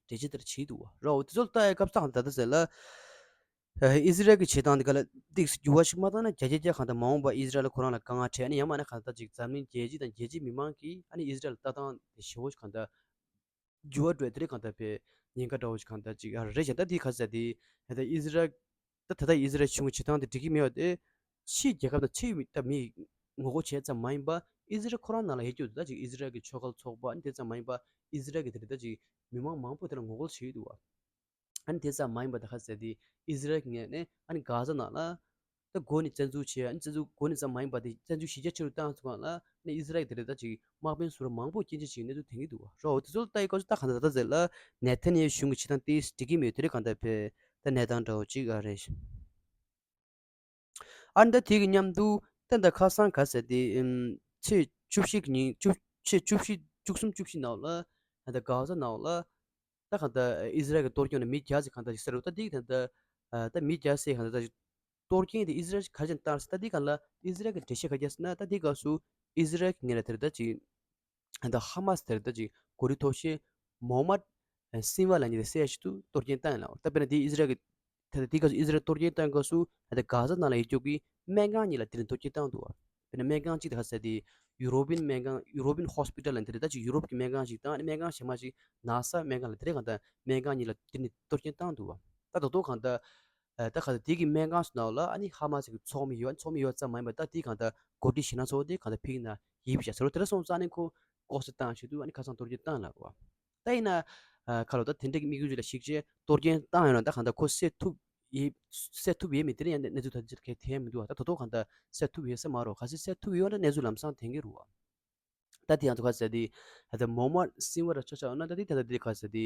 འགྲེལ་བཤད་དེར་བྱས་འདུག་བ། རོ་དེ་ཚོ་ལྟ་ཡའི་སྐབས་སུ་ད་ལྟ་ཟེར་ལ། ཨི་ཟི་རལ་གྱི་བྱེད་སྟངས་འདི་ག་ལ་ཏིག་འགྱུར་བ་ཞིག་མ་བཏང་ན་བརྒྱ་ཆ་བརྒྱ་གང་ལྟར་མ་འོངས་པ་ཨི་ཟི་རལ་ཁོ་རང་ལ་དཀའ་ངལ་འཕྲད། ཨ་ནི་ཡང་མིན་ན་གང་ལྟར་ཅིག་འཛམ་གླིང་རྒྱལ་སྤྱི་དང་རྒྱལ་སྤྱིའི་མི་མང་གིས་ཨ་ནི་ཨི་ཟི་རལ་ལ་ལྟ་སྟངས་དེ་ཞེ་པོ་ཞིག་གང་ལྟར་འགྱུར་བ་འགྲོ་དེ་རེད་གང་ལྟར་བས་ཉེན་ཁ་འདྲ་བོ་ཞིག་གང་ལྟར་ཅིག་ཨ་རེད་ཤག་ད་འདི་ག་ཟེར་དེ་ད་ལྟ་ཨི་ཟི་རལ་ད་ད་ལྟ་ཨི་ཟི་རལ་གཞུང་གི་བྱེད་སྟངས་དེ་འགྲིག་གི་མེད་པ་དེ་ཕྱིའི་རྒྱལ་ཁབ་དང་ཕྱིའི་མི་ད་མིས་ངོ་རྒོལ་བྱས་ཙམ་མ་ཡིན་པ་ཨི་ཟི་རལ་ཁོ་རང་ནང་ལ་ཡོད་རྒྱུ་ད་ཅིག་ཨི་ཟི་རལ་གྱི་ཆོལ་ཁ་ཚོགས་པ་ཨ་ནི་དེ་ཙམ་མ་ཡིན་པ་ཨི་ཟི་རལ་གྱི་དེ་རེད་ད་ཅིག་མི་མང་མང་པོ་དེ་ལ་ངོ་རྒོལ་བྱས་ཡོད་འདུག་བ། ཨ་ནི་དེ་ཙམ་མ་ཡིན་པ་ད་ག་ཟེར་དེ་ཨི་ཟི་རལ་གྱི་ངོས་ནས་ཨ་ནི་གྷ་ཛ་ནང་ལ་ད་འགོ་ནས་བཙན་འཛུལ་བྱས། ཨ་ནི་བཙན་འཛུལ་འགོ་ནས་ཙམ་མ་ཡིན་པ་དེ་བཙན་འཛུལ་གཞི་རྒྱ་ཆེ་རུ་བཏང་ཚུལ་སྒང་ལ་ཨ་ནི་ཨི་ཟི་རལ་གྱི་དེ་རེད་ད་ཅིག་དམག་དཔོན་ཚོར་མང་པོ་སྐྱོན་བརྗོད་བྱས་གནས་ཚུལ་ཐོན་གྱི་འདུག་བ། རོ་དེ་ཚོ་ལ་ལྟ་ཡི་སྐབས་སུ་ད་ག་འདྲ་ད་ལྟ་ཟེར་ལ་ནེ་ཐན་ཡ་ཧུ་གཞུང་གི་བྱེད་སྟངས་དེ་འགྲིག་གི་མེད་དེ་རེད་གང་ལྟར་བས་ད་གནས་སྟངས་འདྲ་བོ་ཅིག་ཨ་རེད། ཨ་ནི་ད་དེ་གི་མཉམ་དུ་ད་ད་ཁ་སང་ག་ཟེར་དེ་ཨམ་ཚེས་བཅུ་བཞི་གི་ཉིན་བཅུ་ཚེས་བཅུ་བཞི་བཅུ་གསུམ་བཅུ་བཞི་ནང་ལ་ད་ད་གྷ་ཛ་ནང་ལ་ད་གང་ལྟར་ཨི་ཟི་རལ་གྱི་གཏོར་སྐྱོན་ལ་མི་བརྒྱ་ཙམ་གང་ལྟར་ཞིག་ཟེར་རོ། ད་དེ་གི་ད་ད་ད་མི་བརྒྱ་ཟེར་གང་ལྟར་ད་གཏོར་སྐྱོན་དེ་ཨི་ཟི་རལ་གྱིས་ག་རེ་བྱས་ནས་བཏང་ཟེར། ད་དེ་གང་ལ་ཨི་ཟི་རལ་གྱིས་འགྲེལ་བཤད་ག་རེ་བརྒྱབ་ཟེར་ན། ད་དེ་སྐབས་སུ་ཨི་ཟི་རལ་གྱི་ངོས་ལ་དེར་ད་ཅིག་ད་ཧ་མ་སི་དེར་ད་ཅིག་འགོ་ཁྲིད་མཐོ་ཤོས་མོ་ཧམ་མད་སིན་ཝ་ལབ་མཁན་དེ་གསལ་ཞིག་ཏུ་གཏོར་སྐྱོན་བཏང་ཡོད་ལ། ད་དཔེར་ན་དེ་ཨི་ཟི་རལ་གྱི་ད་ལྟ་དེ་སྐབས་སུ་ཨི་ཟི་རལ་གཏོར་སྐྱོན་བཏང་སྐབས་སུ་ད་ལྟ་གྷ་ཛ་ནང་ལ་ཡོད་རྒྱུ་གི་སྨན་ཁང་གཉིས་ལ་དེ་ནས་གཏོར་སྐྱོན་བཏང་འདུག་བ། དཔེར་ན་སྨན་ཁང་གཅིག་དེ་ག་ཟེར་དེ་ཡུ་རོ་པིན་སྨན་ཁང་ཡུ་རོ་པིན་ཧོ་སི་པི་ཊལ་ལབ་མཁན་དེ་རེད། ད་ཅིག་ཡུ་རོབ་ཀྱི་སྨན་ཁང་ཞིག་དང་ཨ་ནི་སྨན་ཁང་གཞན་མ་ཞིག་ན་ས་སྨན་ཁང་ལ་དེ་རེད་གང་ལྟར་སྨན་ཁང་གཉིས་ལ་དེ་ནས་གཏོར་སྐྱོན་བཏང་འདུག་བ། ད་ད་དུང་གང་ལྟར་ཨ་ད་ག་ད་དེ་གི་སྨན་ཁང་ཚོ་ནང་ལ་ཨ་ནི་ཧ་མ་སི་གི་ཚོགས་མི་ཡོད། ཨ་ནི་ཚོགས་མི་ཡོད་ཙམ་མ་ཡིན་པར་ད་དེ་གང་ལྟར་འགོ་ཁྲིད་གཞན་སྣ་ཚོགས་དེ་གང་ལྟར་ཕིག་ན་ཡིབ་བཞག་ཟེར་རོ། དེ་འདྲ་སོང་ཙང་ཨ་ནི་ཁོ་ལྐོག་ཟ་བཏང་ཞིག་ཏུ་ཨ་ནི་ཁ་སང་གཏོར་སྐྱོན་བཏང་ལ་རེད་བ། ད་ཡིན་ན་ཨ་ཁ་ལོ་ད་དེ་འདྲ་གི་དམིགས་ཡུལ་ཅིག་ལ་གཞིགས་བྱས་གཏོར་སྐྱོན་བཏང་ཡོད་ན་ད་གང་ལྟར་ཁོ་སེལ་ཐུབ་ཡས་སེལ་ཐུབ་ཡས་མེད། དེ་རིང་ཡང་གནས་ཚུལ་ད་ཅིག་གས་ཐོན་མི་འདུག་བ། ད་ད་དུང་གང་ལྟར་སེལ་ཐུབ་ཡས་ས་མ་རོ། གལ་སྲིད་སེལ་ཐུབ་ཡོད་ན་གནས་ཚུལ་ལམ་སང་ཐོན་གྱི་རེད་བ། ད་དེ་ཡང་དུ་ཁ་ཟེར་དེ་ད་མོ་མ་སིན་བ་ར་ཆ་ཆ་ན་ད་དེ་ད་དེ་ཁ་ཟེར་དེ་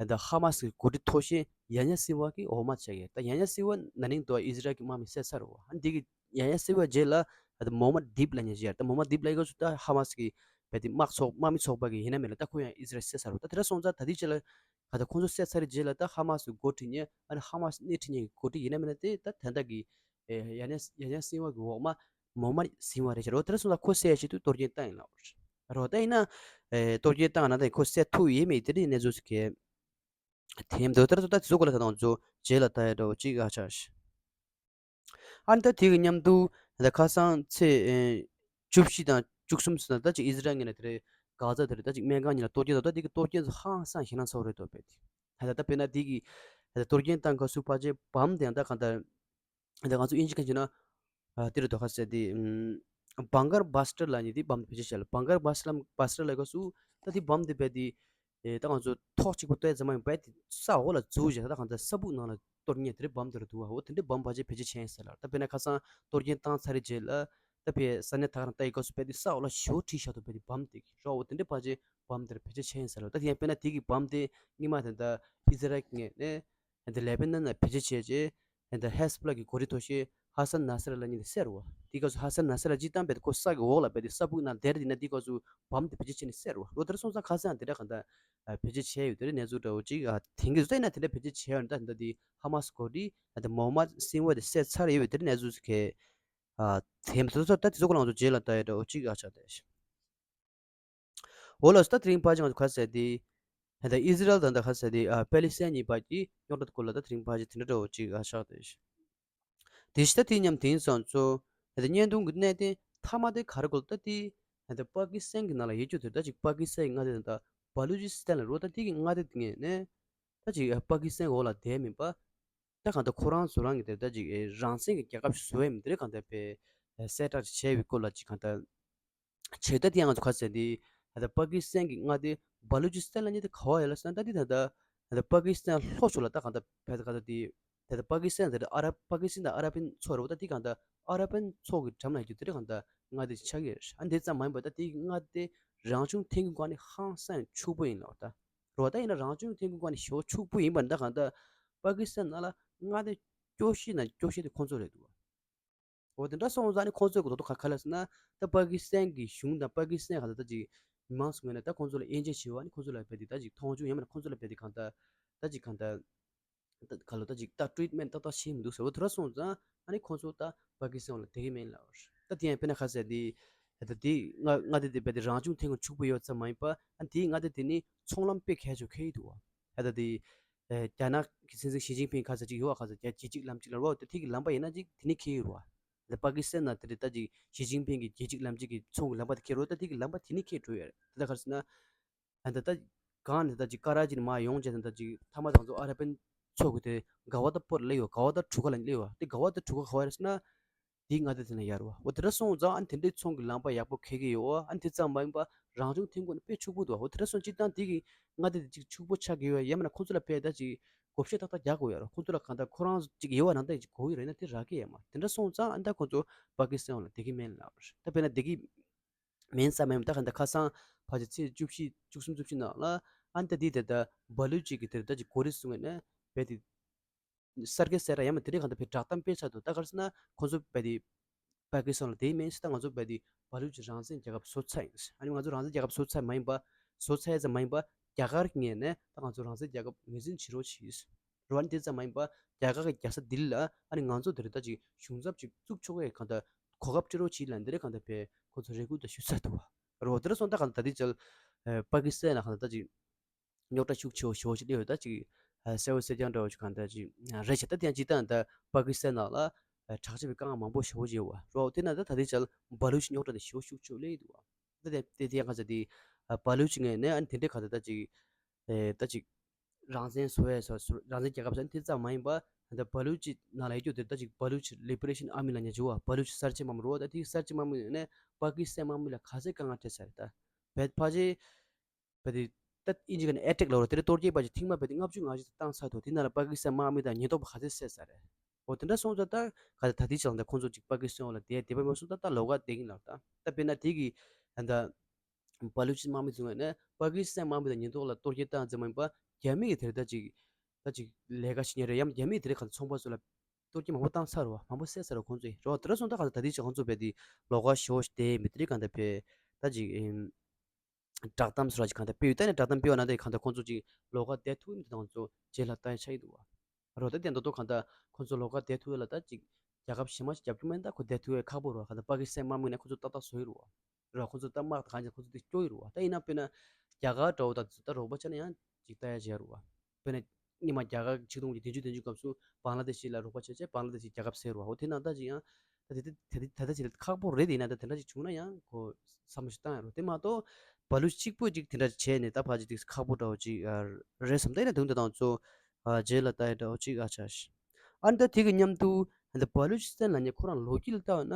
ད་ཧ་མ་སི་གི་འགོ་ཁྲིད་མཐོ་ཤོས་ཡ་ཉ་སིན་བ་གི་འོག་མ་ཆགས་ཡོད། ད་ཡ་ཉ་སིན་བ་ན་ནིང་དུ་ཨི་ཟི་རལ་གི་དམག་མི་བསད་ཚར་བ། ཨ་འདི་གི་ཡ་ཉ་སིན་བ་རྗེས་ལ་ད་མོ་མ་དིབ་ལ་ཉེ་ཞིག་ཡར་ད་མོ་མ་དིབ་ལ་ཡི་ག་སུ་ད་ཧ་མ་སི་གི་བས་དེ་དམག་ཚོགས་དམག་མི་ཚོགས་པ་གི་ཡིན་ན་མེད་ལ་ད་ཁོ་ཡང་ཨི་ཟི་རལ་བསད་ཚར་བ། ད་དེ་ར་སོང་ཙང་ད་དེ་ཆེ་ལ་ག་ད་ཁོང་ཚོ་བསད་ཚར་རྗེས་ལ་ད་ཧ་མ་སི་འགོ་ཁྲིད་ཉེ་ཨ་ནི་ཧ་མ་སི་སྣེ་ཁྲིད་ཉེ་གི་འགོ་ཁྲིད་ཡིན་ན་མེད་ན་དེ་ད་ད་ད་གི་ཡ་ཉ་ཡ་ཉ་སིན་བ་གི་འོག་མ་མོ་མ་སིན་བ་རེད་ཤག་རོ། དེ་ར་སོང་ཙང་ཁོ་བསད་ཡ་ཆེད་དུ་གཏོར་སྐྱོན་བཏང་ཡིན་ལགས་རོ། ད་ཡིན་ན་གཏོར་སྐྱོན་བཏང་ན་ད་ཁོ་བསད་ཐུབ་ཡས་མེད་དེ་རིང་གནས་ཚུལ་ཟེར་གི་དེ་འདོད་ལྟར་དུ་ད་དེ་ཚོ་གོ་ལ་ད་དང་ཚོ་རྗེས་ལ་ད་ཡ་འདྲ་བོ་གཅིག་ཨ་ཆགས་ཤག་ཨ་ནི་ད་དེ་གི་མཉམ་དུ་ད་ཁ་སང་ཚེས་བཅུ་བཞི་དང་བཅུ་གསུམ་ཟིན་ན་ད་ཅིག་ཨི་ཟི་རལ་ངོས་ནས་དེ་རེད་གྷ་ཛ་དེ་རེད་ད་ཅིག་སྨན་ཁང་གཉིས་ལ་གཏོར་སྐྱོན་དང་ད་དེ་གི་གཏོར་སྐྱོན་ཚོ་ཧང་སང་ཞེད་སྣང་ཚ་བོ་རེད་འདུག་པས་དེ་ད་ད་དཔེར་ན་དེ་གི་ད་གཏོར་སྐྱོན་བཏང་སྐབས་སུ་ཕལ་ཆེར་བམ་དེ་ཡང་ད་གང་ལྟར་ད་ང་ཚོ་དབྱིན་ཇི་སྐད་བརྗོད་ན་ཨ་དེ་རུ་དོ་ཁ་ཟེར་དེ་ཨམ་bunker buster ལབ་མཁན་དེ་བམ་དེ་བེད་སྤྱོད་བྱས་ལ་bunker buster ལབ་buster ལབ་སྐབས་སུ་ད་དེ་བམ་དེ་བས་དེ་ཨེ་ད་ང་ཚོ་ཐོག་གཅིག་པོ་བཏོན་ཙམ་མ་ཡིན་པས་དེ་ས་འོག་ལ་འཛུལ་བྱས་ད་གང་ལྟར་ས་སྦུག་ནང་ལ་གཏོར་མཁན་དེ་འདྲའི་བམ་དེ་རུ་འདུག་བ། འོ་དེ་འདྲའི་བམ་ཕལ་ཆེར་བེད་སྤྱོད་བྱས་ཡིན་ཟེར་ལ་ད་དཔེར་ན་ཁ་སང་གཏོར་སྐྱོན་བཏང་ཚར་རེ་རྗེས་ལ་ད་ཕའི་ས་གནས་ད་ག་རང་ལྟ་ཡི་སྐབས་སུ་བས་དེ་ས་འོག་ལ་ཞོ་བྲིས་བཞག་འདུག་བས་དེ་བམ་དེ་རོ། འོ་དེ་འདྲའི་ཕལ་ཆེར་བམ་དེ་རུ་བེད་སྤྱོད་བྱས་ཡིན་ཟེར་ལ་ད་དེ་ཡང་དཔེར་ན་དེ་གི་བམ་དེ་སྔོན་མ་དེ་ད་ཨི་ཟི་རལ་ངོས་ནས་ཨ་ནི་ལེ་པེ་ནན་ལ་བེད་སྤྱོད་བྱས་རྗེས་ཨ་ནི་ཧེ་ཟ་བྷོ་ལ་གི་འགོ་ཁྲིད་མཐོ་ཤོས་ཧ་སན་ན་སི་ར་ལབ་མཁན་དེ་བསད་རེད་བ། དེའི་སྐབས་སུ་ཧ་སན་ན་སི་ར་སྤྱིར་བཏང་རྦད་དེ་ཁོ་ས་གི་འོག་ལ་རྦད་དེ་ས་སྦུག་ནང་བསྡད་རེད། དེ་ན་དེའི་སྐབས་སུ་བམ་དེ་བེད་སྤྱོད་བྱས་ནས་བསད་རེད་བ། ལོ་དེར་སོང་ཙང་ཁ་སང་དེ་འདྲ་གང་ལྟར་ཨ་བེད་སྤྱོད་བྱས་ཡོད་དེ་རེད། གནས་ཚུལ་འདྲ་བོ་ཅིག་ཨ་དེང་གི་བཟོ་ན་དེ་འདྲ་བེད་སྤྱོད་བྱས་ཡོད་ན་ད་ལྟ་དེ་ཧ་མ་སི་འགོ་ཁྲིད་ཨ་ནི་མོ་ཧམ་མད་སིན་ཝར་དེ་བསད་ཚར་ཡོད་པའི་དེ་འདྲ་གནས་ཚུལ་ཁེ་ཨ་དེ་མ་ཚོ་ད་དེ་ཚོ་ཁོ་རང་ཚོ་རྗེས་ལ་ལྟ་ཡོད་འདྲ་བོ་ཅིག་ཨ་ཆགས་བསྡད་ཤག་འོ་ལགས་སོ། ད་དེ་རིང་ཕལ་ཆེར་ང་ཚོ་ག་ཟེར་དེ། ད་ཨི་ཟི་རལ་དང་ད་ག་ཟེར་དེ་ཨ་པེ་ལི་སི་ཐན་གཉིས་བར་གྱི་རྙོག་དྲ་སྐོར་ལ་ད་དེ་རིང་ཕལ་ཆེར་དེ་འདྲ་འདྲ་བོ་ཅིག་ཨ་ཆགས་བསྡད་ཤག་དེ་ཕྱི་ད་དེ་མཉམ་དེང་སང་ཚོ་ད་བརྙན་ཐུང་གི་གནད་དོན་མཐའ་མ་དེ་ག་རེ་སྐོར་ད་དེ་ད་པ་ཀི་སི་ཐན་གྱི་ནང་ལ་ཡོད་རྒྱུ་དེ་ད་ཅིག་པ་ཀི་སི་ཐན་གྱི་མངའ་སྡེ་དང་ད་བ་ལུ་ཅི་སི་ཐན་ལ་རོ། ད་དེ་གི་མངའ་སྡེ་དེ་ངོས་ནས་ད་ཅིག་པ་ཀི་སི་ཐན་འོག་ལ་བསྡད་མིན་པ། ད་གང་ལྟར་ཁོ་རང་ཚོ་རང་གི་དེ་ད་ཅིག་རང་བཙན་གྱི་རྒྱལ་ཁབ་ཞིག་བཟོ་ཡས་མིན་དེ་རེད་གང་ལྟར་པའི་གསལ་བསྒྲགས་ཅིག་བྱས་པའི་སྐོར་ལ་ཅིག་གང་ལྟར། བྱས་ད་དེ་ཡང་ང་ཚོ་ག་ཟེར་འདི། ད་ལྟ་པ་ཀི་སི་ཐན་གྱི་མངའ་སྡེ་བ་ལུ་ཅི་སི་ཐན་ལབ་མཁན་དེ་ག་བ་ཡོད་ལབ་ཟེར་ན་ད་འདི་ད་ལྟ་ད་ལྟ་པ་ཀི་སི་ཐན་ལྷོ་ཕྱོགས་ལ་ད་གང་ལྟར་བལ་ད་གང་ལྟར་དེ་ད་ལྟ་པ་ཀི་སི་ཐན་དེ་ཨ་རབ་པ་ཀི་སི་ཐན་དང་ཨ་རབ་པན་ཚོགས་རེད་བ། ད་དེ་གང་ལྟར་ཨ་རབ་པན་ཚོགས་ཀྱི་འགྲམ་ལ་ཡོད་རྒྱུ་དེ་རེད་གང་ལྟར་མངའ་སྡེ་ཆགས་ཀྱི་རེད། ཨ་འདི་ཙམ་མ་ཡིན་པར་ད་དེ་གི་མངའ་སྡེ་རང་བྱུང་ཐོན་ཁུངས་སྒང་ནས་ཧང་སང་ཕྱུག་པོ་ཡིན་ལབ་ད། རེད་བ། ད་ཡིན་ན་རང་བྱུང་ཐོན་ཁུངས་སྒང་ནས་ཞེ་པོ་ཕྱུག་པོ་ཡིན་པ་ད་གང་ལྟར་པ་ཀི་སི་ཐན་ནང་ལ་མངའ་སྡེ་སྐྱོ་ཤོས་ན་སྐྱོ་ཤོས་དེ་ཁོང་ཚོ་རེད་འདུག་བ། འོ་དེ་འདྲ་སོང་ཙང་ནི་ཁོང་ཚོས་གོ་རྟོགས་ག་ག་ལ་ཟེར་ན། ད་པ་ཀི་སི་ཐན་གྱི་གཞུང་དང་པ་ཀི་སི་ཐན་ག་ད་ད་ཅིག་མི་མང་ཚོ་ངོས་ནས་ད་ཁོང་ཚོ་ལ་དབྱེ་འབྱེད་བྱེད་པ་ནི་ཁོང་ཚོ་ལ་རྦད་དེ་ད་ཅིག་མཐོང་ཆུང་ཡང་མིན་ན་ཁོང་ཚོ་ལ་རྦད་དེ་གང་ལྟར་ད་ཅིག་གང་ལྟར་ད་ག་ལོ་ད་ཅིག་ད་ཊི་རིཊ་མེན་ཊི་ཏག་ཏག་བྱེད་མི་འདུག་ཟེར་བ་དེ་འདྲ་སོང་ཙང་ཨ་ནི་ཁོང་ཚོ་ད་པ་ཀི་སི་ཐན་ལ་བསྡད་ཀྱི་མེད་ལབ། ད་དེ་ཡང་དཔེར་ན་ག་ཟེར་དེ་ད་དེ་མངའ་མངའ་སྡེ་དེ་རྦད་དེ་རང་བྱུང་ཐོན་ཁུངས་ཕྱུག་པོ་ཡོད་ཙམ་མ་ཡིན་པ་ཨ་ནི་དེའི་མངའ་སྡེ་དེ་ནི་ཚོང་ལམ་དཔེ་གལ་ཆེ་ཤོས་འཁེལ་ཡི་འདུག་བ། ད་ད་དེ། ཨེ་རྒྱ་ནག་གི་སྲིད་འཛིན་ཞི་ཅིན་ཕིང་ག་ཟེར་ཅིག་ཡོད་བ། ག་ཟེར་རྒྱ་རྒྱལ་གཅིག་ལམ་གཅིག་ལ་རོ། དེ་ཐིག་གི་ལམ་པ་ཡིན་ན་ཅིག་དེ་ནི་འཁེལ་ཡོད་རོ། ད་པ་ཀི་སི་ཐན་ནང་དེ་རེད་ད་ཅིག་ཞི་ཅིན་ཕིང་གི་རྒྱལ་གཅིག་ལམ་གཅིག་གི་ཚོང་གི་ལམ་པ་དེ་འཁེལ་རོ། ད་ཐིག་གི་ལམ་པ་དེ་ནི་འཁེལ་འགྲོ་ཡོད་རེད། དེ་ད་ག་རེ་ཟེར་ན། ཨ་ད་ད་གང་ནས་ད་ཅིག་ཀ་ར་ཅི་ནས་མར་ཡོང་བྱས་ད་ད་ཅིག་མཐའ་མ་ད་ང་ཚོ་ཨ་ར་པན་ཚོགས་ཀྱི་དེ་ག་བ་ད་པོར་ཊི་སླེབས་ཡོད། ག་བ་ད་གྲུ་ཁ་ལ་སླེབས་ཡོད། དེ་ག་བ་ད་གྲུ་ཁ་ག་བ་རེད་ཟེར་ན། དེའི་མངའ་སྡེ་དེ་ན་ཡར་བ། འོ་དེ་འདྲ་སོང་ཙང་ཨ་ནི་དེ་འདྲའི་ཚོང་གི་ལམ་པ་ཡག་པོ་འཁེལ་གྱི་ཡོད། ཨ་ནི་དེ་ཙམ་མ་ཡིན་པ་རང་བྱུང་ཐོན་ཁུངས་ནི་དཔེ་ཕྱུག་པོ་འདུག་འོ་དེ་འདྲ་སོང་སྤྱིར་བཏང་དེ་གི་མངའ་སྡེ་དེ་ཅིག་ཕྱུག་པོ་ཆགས་ཀྱི་ཡོད། ཡང་མིན་ན་ཁོང་ཚོ་ལ་དཔེ་ད་ཅིག་བགོ་བཤའ་ཏག་ཏག་རྒྱག་དགོས་ཡོད་རེད། ཁོང་ཚོ་ལ་གང་ལྟར་ཁོ་རང་ཅིག་ཡོད་བ་ནང་ལྟར་ཅིག་དགོས་ཀྱི་རེད་ན་དེ་རག་གི་ཡོད་མ་རེད། དེ་འདྲ་སོང་ཙང་ཨ་ནི་ད་ཁོང་ཚོ་པ་ཀི་སི་ཐན་ལ་བསྡད་ཀྱི་མེད་ལབ་རེད། ད་དཔེར་ན་བསྡད་ཀྱི་མིན་ཙམ་མ་ཡིན་པ་ད་ག་ད་ཁ་སང་ཕལ་ཆེར་ཚེས་བཅུ་བཞི་བཅུ་གསུམ་བཅུ་བཞི་ནང་ལ་ཨ་ནི་ད་དེ་དེ་ད་བ་ལུ་ཅི་གི་དེར་ད་ཅིག་གོ་རིམ་སྲུང་བའི་ནས་བས་དེ། གསར་འགོད་གསལ་བསྒྲགས་ཡང་མིན་དེ་འདྲའི་གང་ལྟར་བའི་བསྒྲགས་གཏམ་སྤེལ་ཚར་འདུག་ད་ག་རེ་ཟེར་ན་ཁོང་ཚོ་བས་དེ་པ་ཀི་སི་ཐན་ལ་བསྡད་མེད་ཟེར། ད་ང་ཚོ་བས་དེ་བ་ལུ་ཅི་རང་བཙན་རྒྱལ་ཁབ་བཟོ་ཚར་ཡིན། ཨ་ནི་ང་ཚོ་རང་བཙན་རྒྱལ་ཁབ་བཟོ་ཚར་མ་ཡིན་པ་བཟོ་ཚར་ཡ་ཙམ་མ་ཡིན་པ་རྒྱ་གར་གྱི་ངོས་ནས་ད་ང་ཚོ་རང་བཙན་རྒྱལ་ཁབ་ངོས་འཛིན་བྱེད་རོགས་གྱིས། རོ། ཨ་ནི་དེ་ཙམ་མ་ཡིན་པ་རྒྱ་གར་གྱི་རྒྱལ་ས་ལྡི་ལི་ལ་ཨ་ནི་ང་ཚོ་དེ་རིང་ད་ཅིག་གཞུང་ཚབ་ཅིག་བཙུགས་ཆོག་གི་གང་ལྟར་གོ་སྐབས་སྤྲད་རོགས་གྱིས་ལབ་འདི་འདྲའི་གང་ལྟར་བས་ཁོང་ཚོ་རེ་སྐུལ་དང་ཞུ་ཚར་འདུག་བ། རོ། དེ་འདྲ་སོང་ད་གང་ལྟར་ད་ལྟའི་ཆར་པ་ཀི་སི་ཐན་ལ་གང་ལྟར་ད་ཅིག་རྙོག་དྲ་ཤུགས་ཆེ་བ་ཞེ་པོ་ཅིག་སླེབས་ཡོད། ད་ཅིག་ཨ་གསལ་པོ་གསལ་རྐྱང་འདྲ་བོ་ཞིག་གང་ལྟར་ཅིག་རེད་ཤག་ད་དེ་ཡང་སྤྱིར་བཏང་ད་པ་ཀི་སི་ཐན་ནང་ལ་ཨ་དྲག་ཆས་པའི་དཀའ་ངལ་མང་པོ་ཞེ་པོ་ཅིག་ཡོད་པ་རོ། དེ་ན་ད་ད་ལྟའི་ཆར་བ་ལུ་ཅི་རྙོག་དྲ་དེ་ཞེ་པོ་ཤུགས་ཆེ་བ་སླེབས་ཡོད་འདུག་བ། ད་དེ་དེ་དེ་ཡང་གང་ཟེར་དེ་ཨ་བ་ལུ་ཅི་ངོས་ནས་ཨ་ནི་དེ་འདྲའི་གང་ལྟར་ད་ཅིག་ཨེ་ད་ཅིག་རང་བཙན་བཟོ་ཡས་བཟོ་རང་བཙན་རྒྱལ་ཁབ་ཟེར་ན་དེ་ཙམ་མ་ཡིན་པ་ད་བ་ལུ་ཅི་ནང་ལ་ཡོད་རྒྱུ་དེ་ད་ཅིག་བ་ལུ་ཅི་ལི་བེ་རེ་ཤན་ཨར་མི་ལབ་མཁན་ཅིག་ཡོད་པ། བ་ལུ་ཅི་གསར་བརྗེ་དམག་མི་རོ། ད་དེ་གསར་བརྗེ་དམག་མི་ནས་པ་ཀི་སི་ཐན་དམག་མི་ལ་ག་ཚད་དཀའ་ངལ་འཕྲད་ས་རེད། ད་བས་ཕལ་ཆེར་བས་དེ་ད་ཨིན་ཇི་གི་ནས་ཨེ་ཊེག་ལབ་རོ། དེ་རེད། གཏོར་རྒོལ་པ་ཅིག་ཐེངས་མ་བས་དེ་ལྔ་བཅུ་ང་བཞི་བཏང་ཚར་འདུག་དེ་ནང་ལ་པ་ཀི་སི་ཐན་དམག་མི་དང་ཉེན་རྟོག་པ་ག་ཚད་བསད་ས་རེད། འོ་དེ་འདྲ་སོང་ཙང་ད་ག་ད་ད་དེ་ཆ་ལ་ད་ཁོང་ཚོ་ཅིག་པ་ཀི་སི་ཐན་འོག་ལ་བསྡད་བསྡད་པ་མ་སོང་ད་ད་ལོགས་ཀ་བསྡད་ཀྱིན་ལབ། ད་ད་དཔེར་ན་དེ་གི་ད་ བ་ལུ་ཅི་དམག་མི་ཚོ་ནས་པ་ཀི་སི་ཐན་དམག་མི་དང་ཉེན་རྟོག་ལ་གཏོར་རྒོལ་བཏང་ཙམ་མ་ཡིན་པ་རྒྱ་མི་གི་དེར་ད་ཅིག་ད་ཅིག་ལས་ཀ་བྱེད་མཁན་རེད། ཡང་རྒྱ་མི་དེ་རིང་ཁ་ཚོང་པ་ཚོ་ལ་གཏོར་རྒོལ་མང་པོ་བཏང་ཚར་བ། མང་པོ་བསད་ཚར་བ་ཁོང་ཚོས་རོ། དེ་འདྲ་སོང་ད་གང་ལྟར་ད་ལྟའི་ཆ་ཁོང་ཚོ་བས་དེ་ལོགས་ཀ་ཞོ་ཞིག་དེ་མི་དེ་རིང་གང་ལྟར་བས་ད་ཅིག་ཨིམ། བསྒྲགས་གཏམ་སོགས་ཅིག་གང་ལྟར་སྤེལ་ཡོད། ད་ནི་བསྒྲགས་གཏམ་སྤེལ་བ་ན་དེ་གང་ལྟར་ཁོང་ཚོ་ཅིག་ལོགས་ཀ་བསྡད་ཐུབ་མི་དེ་དང་ཚོ་རྗེས་ལ་ལྟ་ཡ་ཆགས་ཀྱི་འདུག་བ། རོ་ད་དེ་འདྲ་འདུག་གང་ལྟར་ཁོང་ཚོ་ལོགས་ཀ་བསྡད་ཐུབ་ཡ་ལ་ད་ཅིག་རྒྱལ་ཁབ་གཞན་མ་ཞིག་རྒྱབ་སྐྱོར་མེད་ན་ད་ཁོ་བསྡད་ཐུབ་ཡ་ཁག་པོ་རེད་བ། གང་ལྟར་པ་ཀི་སི་ཐན་དམག་མི་ནས་ཁོ་ཚོ་ཏག་ཏག་བཟོ་ཡི་རེད་བ། རོ་ཁོ་ཚོ་ད་དམག་དང་གང་ཅི་ཁོ་ཚོ་དེ་སྐྱོ་ཡི་རེད་བ། ད་ཡིན་ན་དཔེར་ན་རྒྱ་གར་འདྲ་བོ་དང་ད་རོགས་པ་བྱས་ན་ཡང་ཅིག་ལྟ་ཡ་བྱས་རེད་བ། དཔེར་ན་སྔོན་མ་རྒྱ་གར་ཆིག་སྟོང་དགུ་བརྒྱ་བདུན་ཅུ་དོན་གཅིག་སྐབས་སུ་བང་ལ་དེ་ཤི་ལ་རོགས་པ་བྱས་བྱས་བང་ལ་དེ་ཤི་རྒྱལ་ཁབ་བསད་རེད་བ། འོ་དེ་ནང་ད་ཅིག་ཡང་ད་དེ་དེ་དེ་ད་ལྟ་ཅིག་ཁག་པོ་རེད། དེ་ཡིན་ན་ད་དེ་འདྲ་ཅིག་བྱུང་ན་ཡང་ཁོ་བསམ་བློ་ཞིག་བཏང་ཡ་རོ། དེ་མ་གཏོགས་བ་ལུ་གཅིག་པོ་ཅིག་དེ་འདྲ་ཅིག་བྱས་ནས་ད་ཕར་ཅིག་དེ་ཁག་པོ་འདྲ་བོ་ཅིག་རེད་བསམ། ད་ཡིན་ན་དུང་དེ་དང་ཚོ་རྗེས་ལ་ལྟ་ཡ་འདྲ་བོ་ཅིག་ཨ་ཆ་ཤི། ཨ་ནི་ད་དེ་གི་མཉམ་དུ་ད་བ་ལུ་ཅི་སི་ཐན་ལབ་མཁན་ཁོ་རང་ལོ་རྒྱུས་ལ་ལྟ་བ་ན།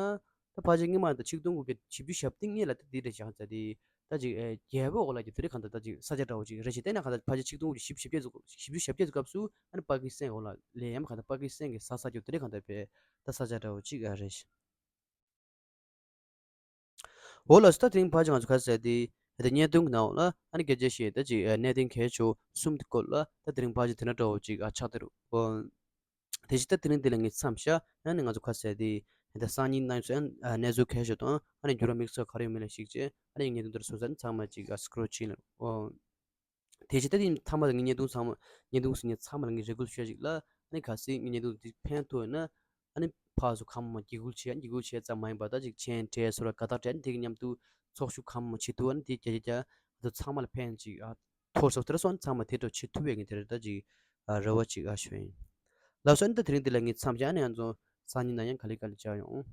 ད་ཕལ་ཆེར་སྔོན་མ་ད་ཆིག་སྟོང་དགུ་བརྒྱ་བཞི་བཅུ་ཞེ་བདུན་སྔོན་ལ་ད་དེ་འདྲ་བཞག་ཚར་དེ། ད་ཅིག་ཨེ་རྒྱལ་པོའི་འོག་ལ་ཀྱི་དེ་རིང་གང་ལྟར་ད་ཅིག་ས་ཆ་འདྲ་བོ་ཅིག་རེད་ཤག་དེ་ན་གང་ལྟར་ཕལ་ཆེར་ཆིག་སྟོང་དགུ་བརྒྱ་བཞི་བཅུ་ཞེ་བརྒྱད་ཙམ་བཞི་བཅུ་ཞེ་བརྒྱད་ཙམ་སྐབས་སུ་ཨ་ནི་པ་ཀི་སི་ཐན་འོག་ལ་ལས་ཡམ་གང་ལྟར་པ་ཀི་སི་ཐན་གྱི་ས་ས་ཆ་དེ་རིང་གང་ལྟར་བས་ད་ས་ཆ་འདྲ་བོ་ཅིག་ཨ་རེད་ཤག་འོ་ལགས་སོ། ད་དེ་རིང་ཕལ་ཆེར་ང་ཚོ་ག་རེ་ཟེར་དེ་ད་བརྙན་ཐུང་གི་ནང་ལ་ཨ་ནི་སྐད་ཆ་བཤད་ད་ཅིག་ཨེ་གནད་དོན་གལ་ཆེ་བ་གསུམ་དེ་སྐོར་ལ་ད་དེ་རིང་ཕལ་ཆེར་དེ་འདྲ་འདྲ་བོ་ཅིག་ཨ་ཆགས་བསྡད་རེད། འོ། དེ་བཞིན་ད་དེ་རིང་འདི་ལ་ངས་མཚམས་བཞག་ཡང་ནི་ང་ཚོ་ཁ་གསལ་དེ་ད་སང་ཉིན་གནངས་ཚེ་ཡང་གནས་ཚུལ་གལ་ཆེ་དང་ཨ་ནི་འགྱུར་བ་དམིགས་བསལ་ག་རེ་ཡོད་མེད་ལ་གཞིགས་བྱས་ཨ་ནི་ངས་འདི་འདིར་སོང་ཙང་ཚང་མ་ཅིག་ཨ་སི་ཀྲོལ་བྱས་ལ། འོ། དེ་བཞིན་ད་དེ་མཐའ་མ་ལ་ངས་བརྙན་ཐུང་ཚང་མ་བརྙན་ཐུང་ཟེར་མཁན་ཚང་མ་ལ་ངས་རེ་སྐུལ་ཞུ་ཡ་ཅིག་ལ་ཨ་ནི་གལ་སྲིད་ངས་བརྙན་ཐུང་འདི་ཕན་ཐོགས་ཡོད་ན་ཨ་ནི་ཕར་ཚུར་གང་མང་འཇིགས་སྐུལ་བྱས་འཇིགས་སྐུལ་བྱས་ཙམ་མ་ཡིན་པ་ད་ཅིག་མཆན་སྤྲད་སོ་ར་དགའ་རྟགས་སྤྲད་ཨ་ནི་དེ་གི་མཉམ་དུ་ཚོགས་ཞུགས་གང་མང་བྱེད་ཐུབ་ཨ་ནི་དེ་རྒྱ་རྒྱ་རྒྱ་ང་ཚོ་ཚང་མ་ལ་ཕན་ཅིག་ཨ། ཐོར་སོགས་དེར་སོང་ཚང་མ་དེ་འདྲ་བྱེད་ཐུབ་པའི་ངས་དེ་རེད་ད་ཅིག་ཨ་རེ་བ་ཅིག་ཨ་ཞུ་ཡིན། ལགས་སོ། ཨ་ནི་ད་དེ་རིང་འདི་ལ་ངས་མཚམས་བཞག་ཨ་ནི་ང་ཚོ་སང་ཉིན་ན་ཡང་ག་ལེ་ག་ལེ་བཅར་ཡོང་།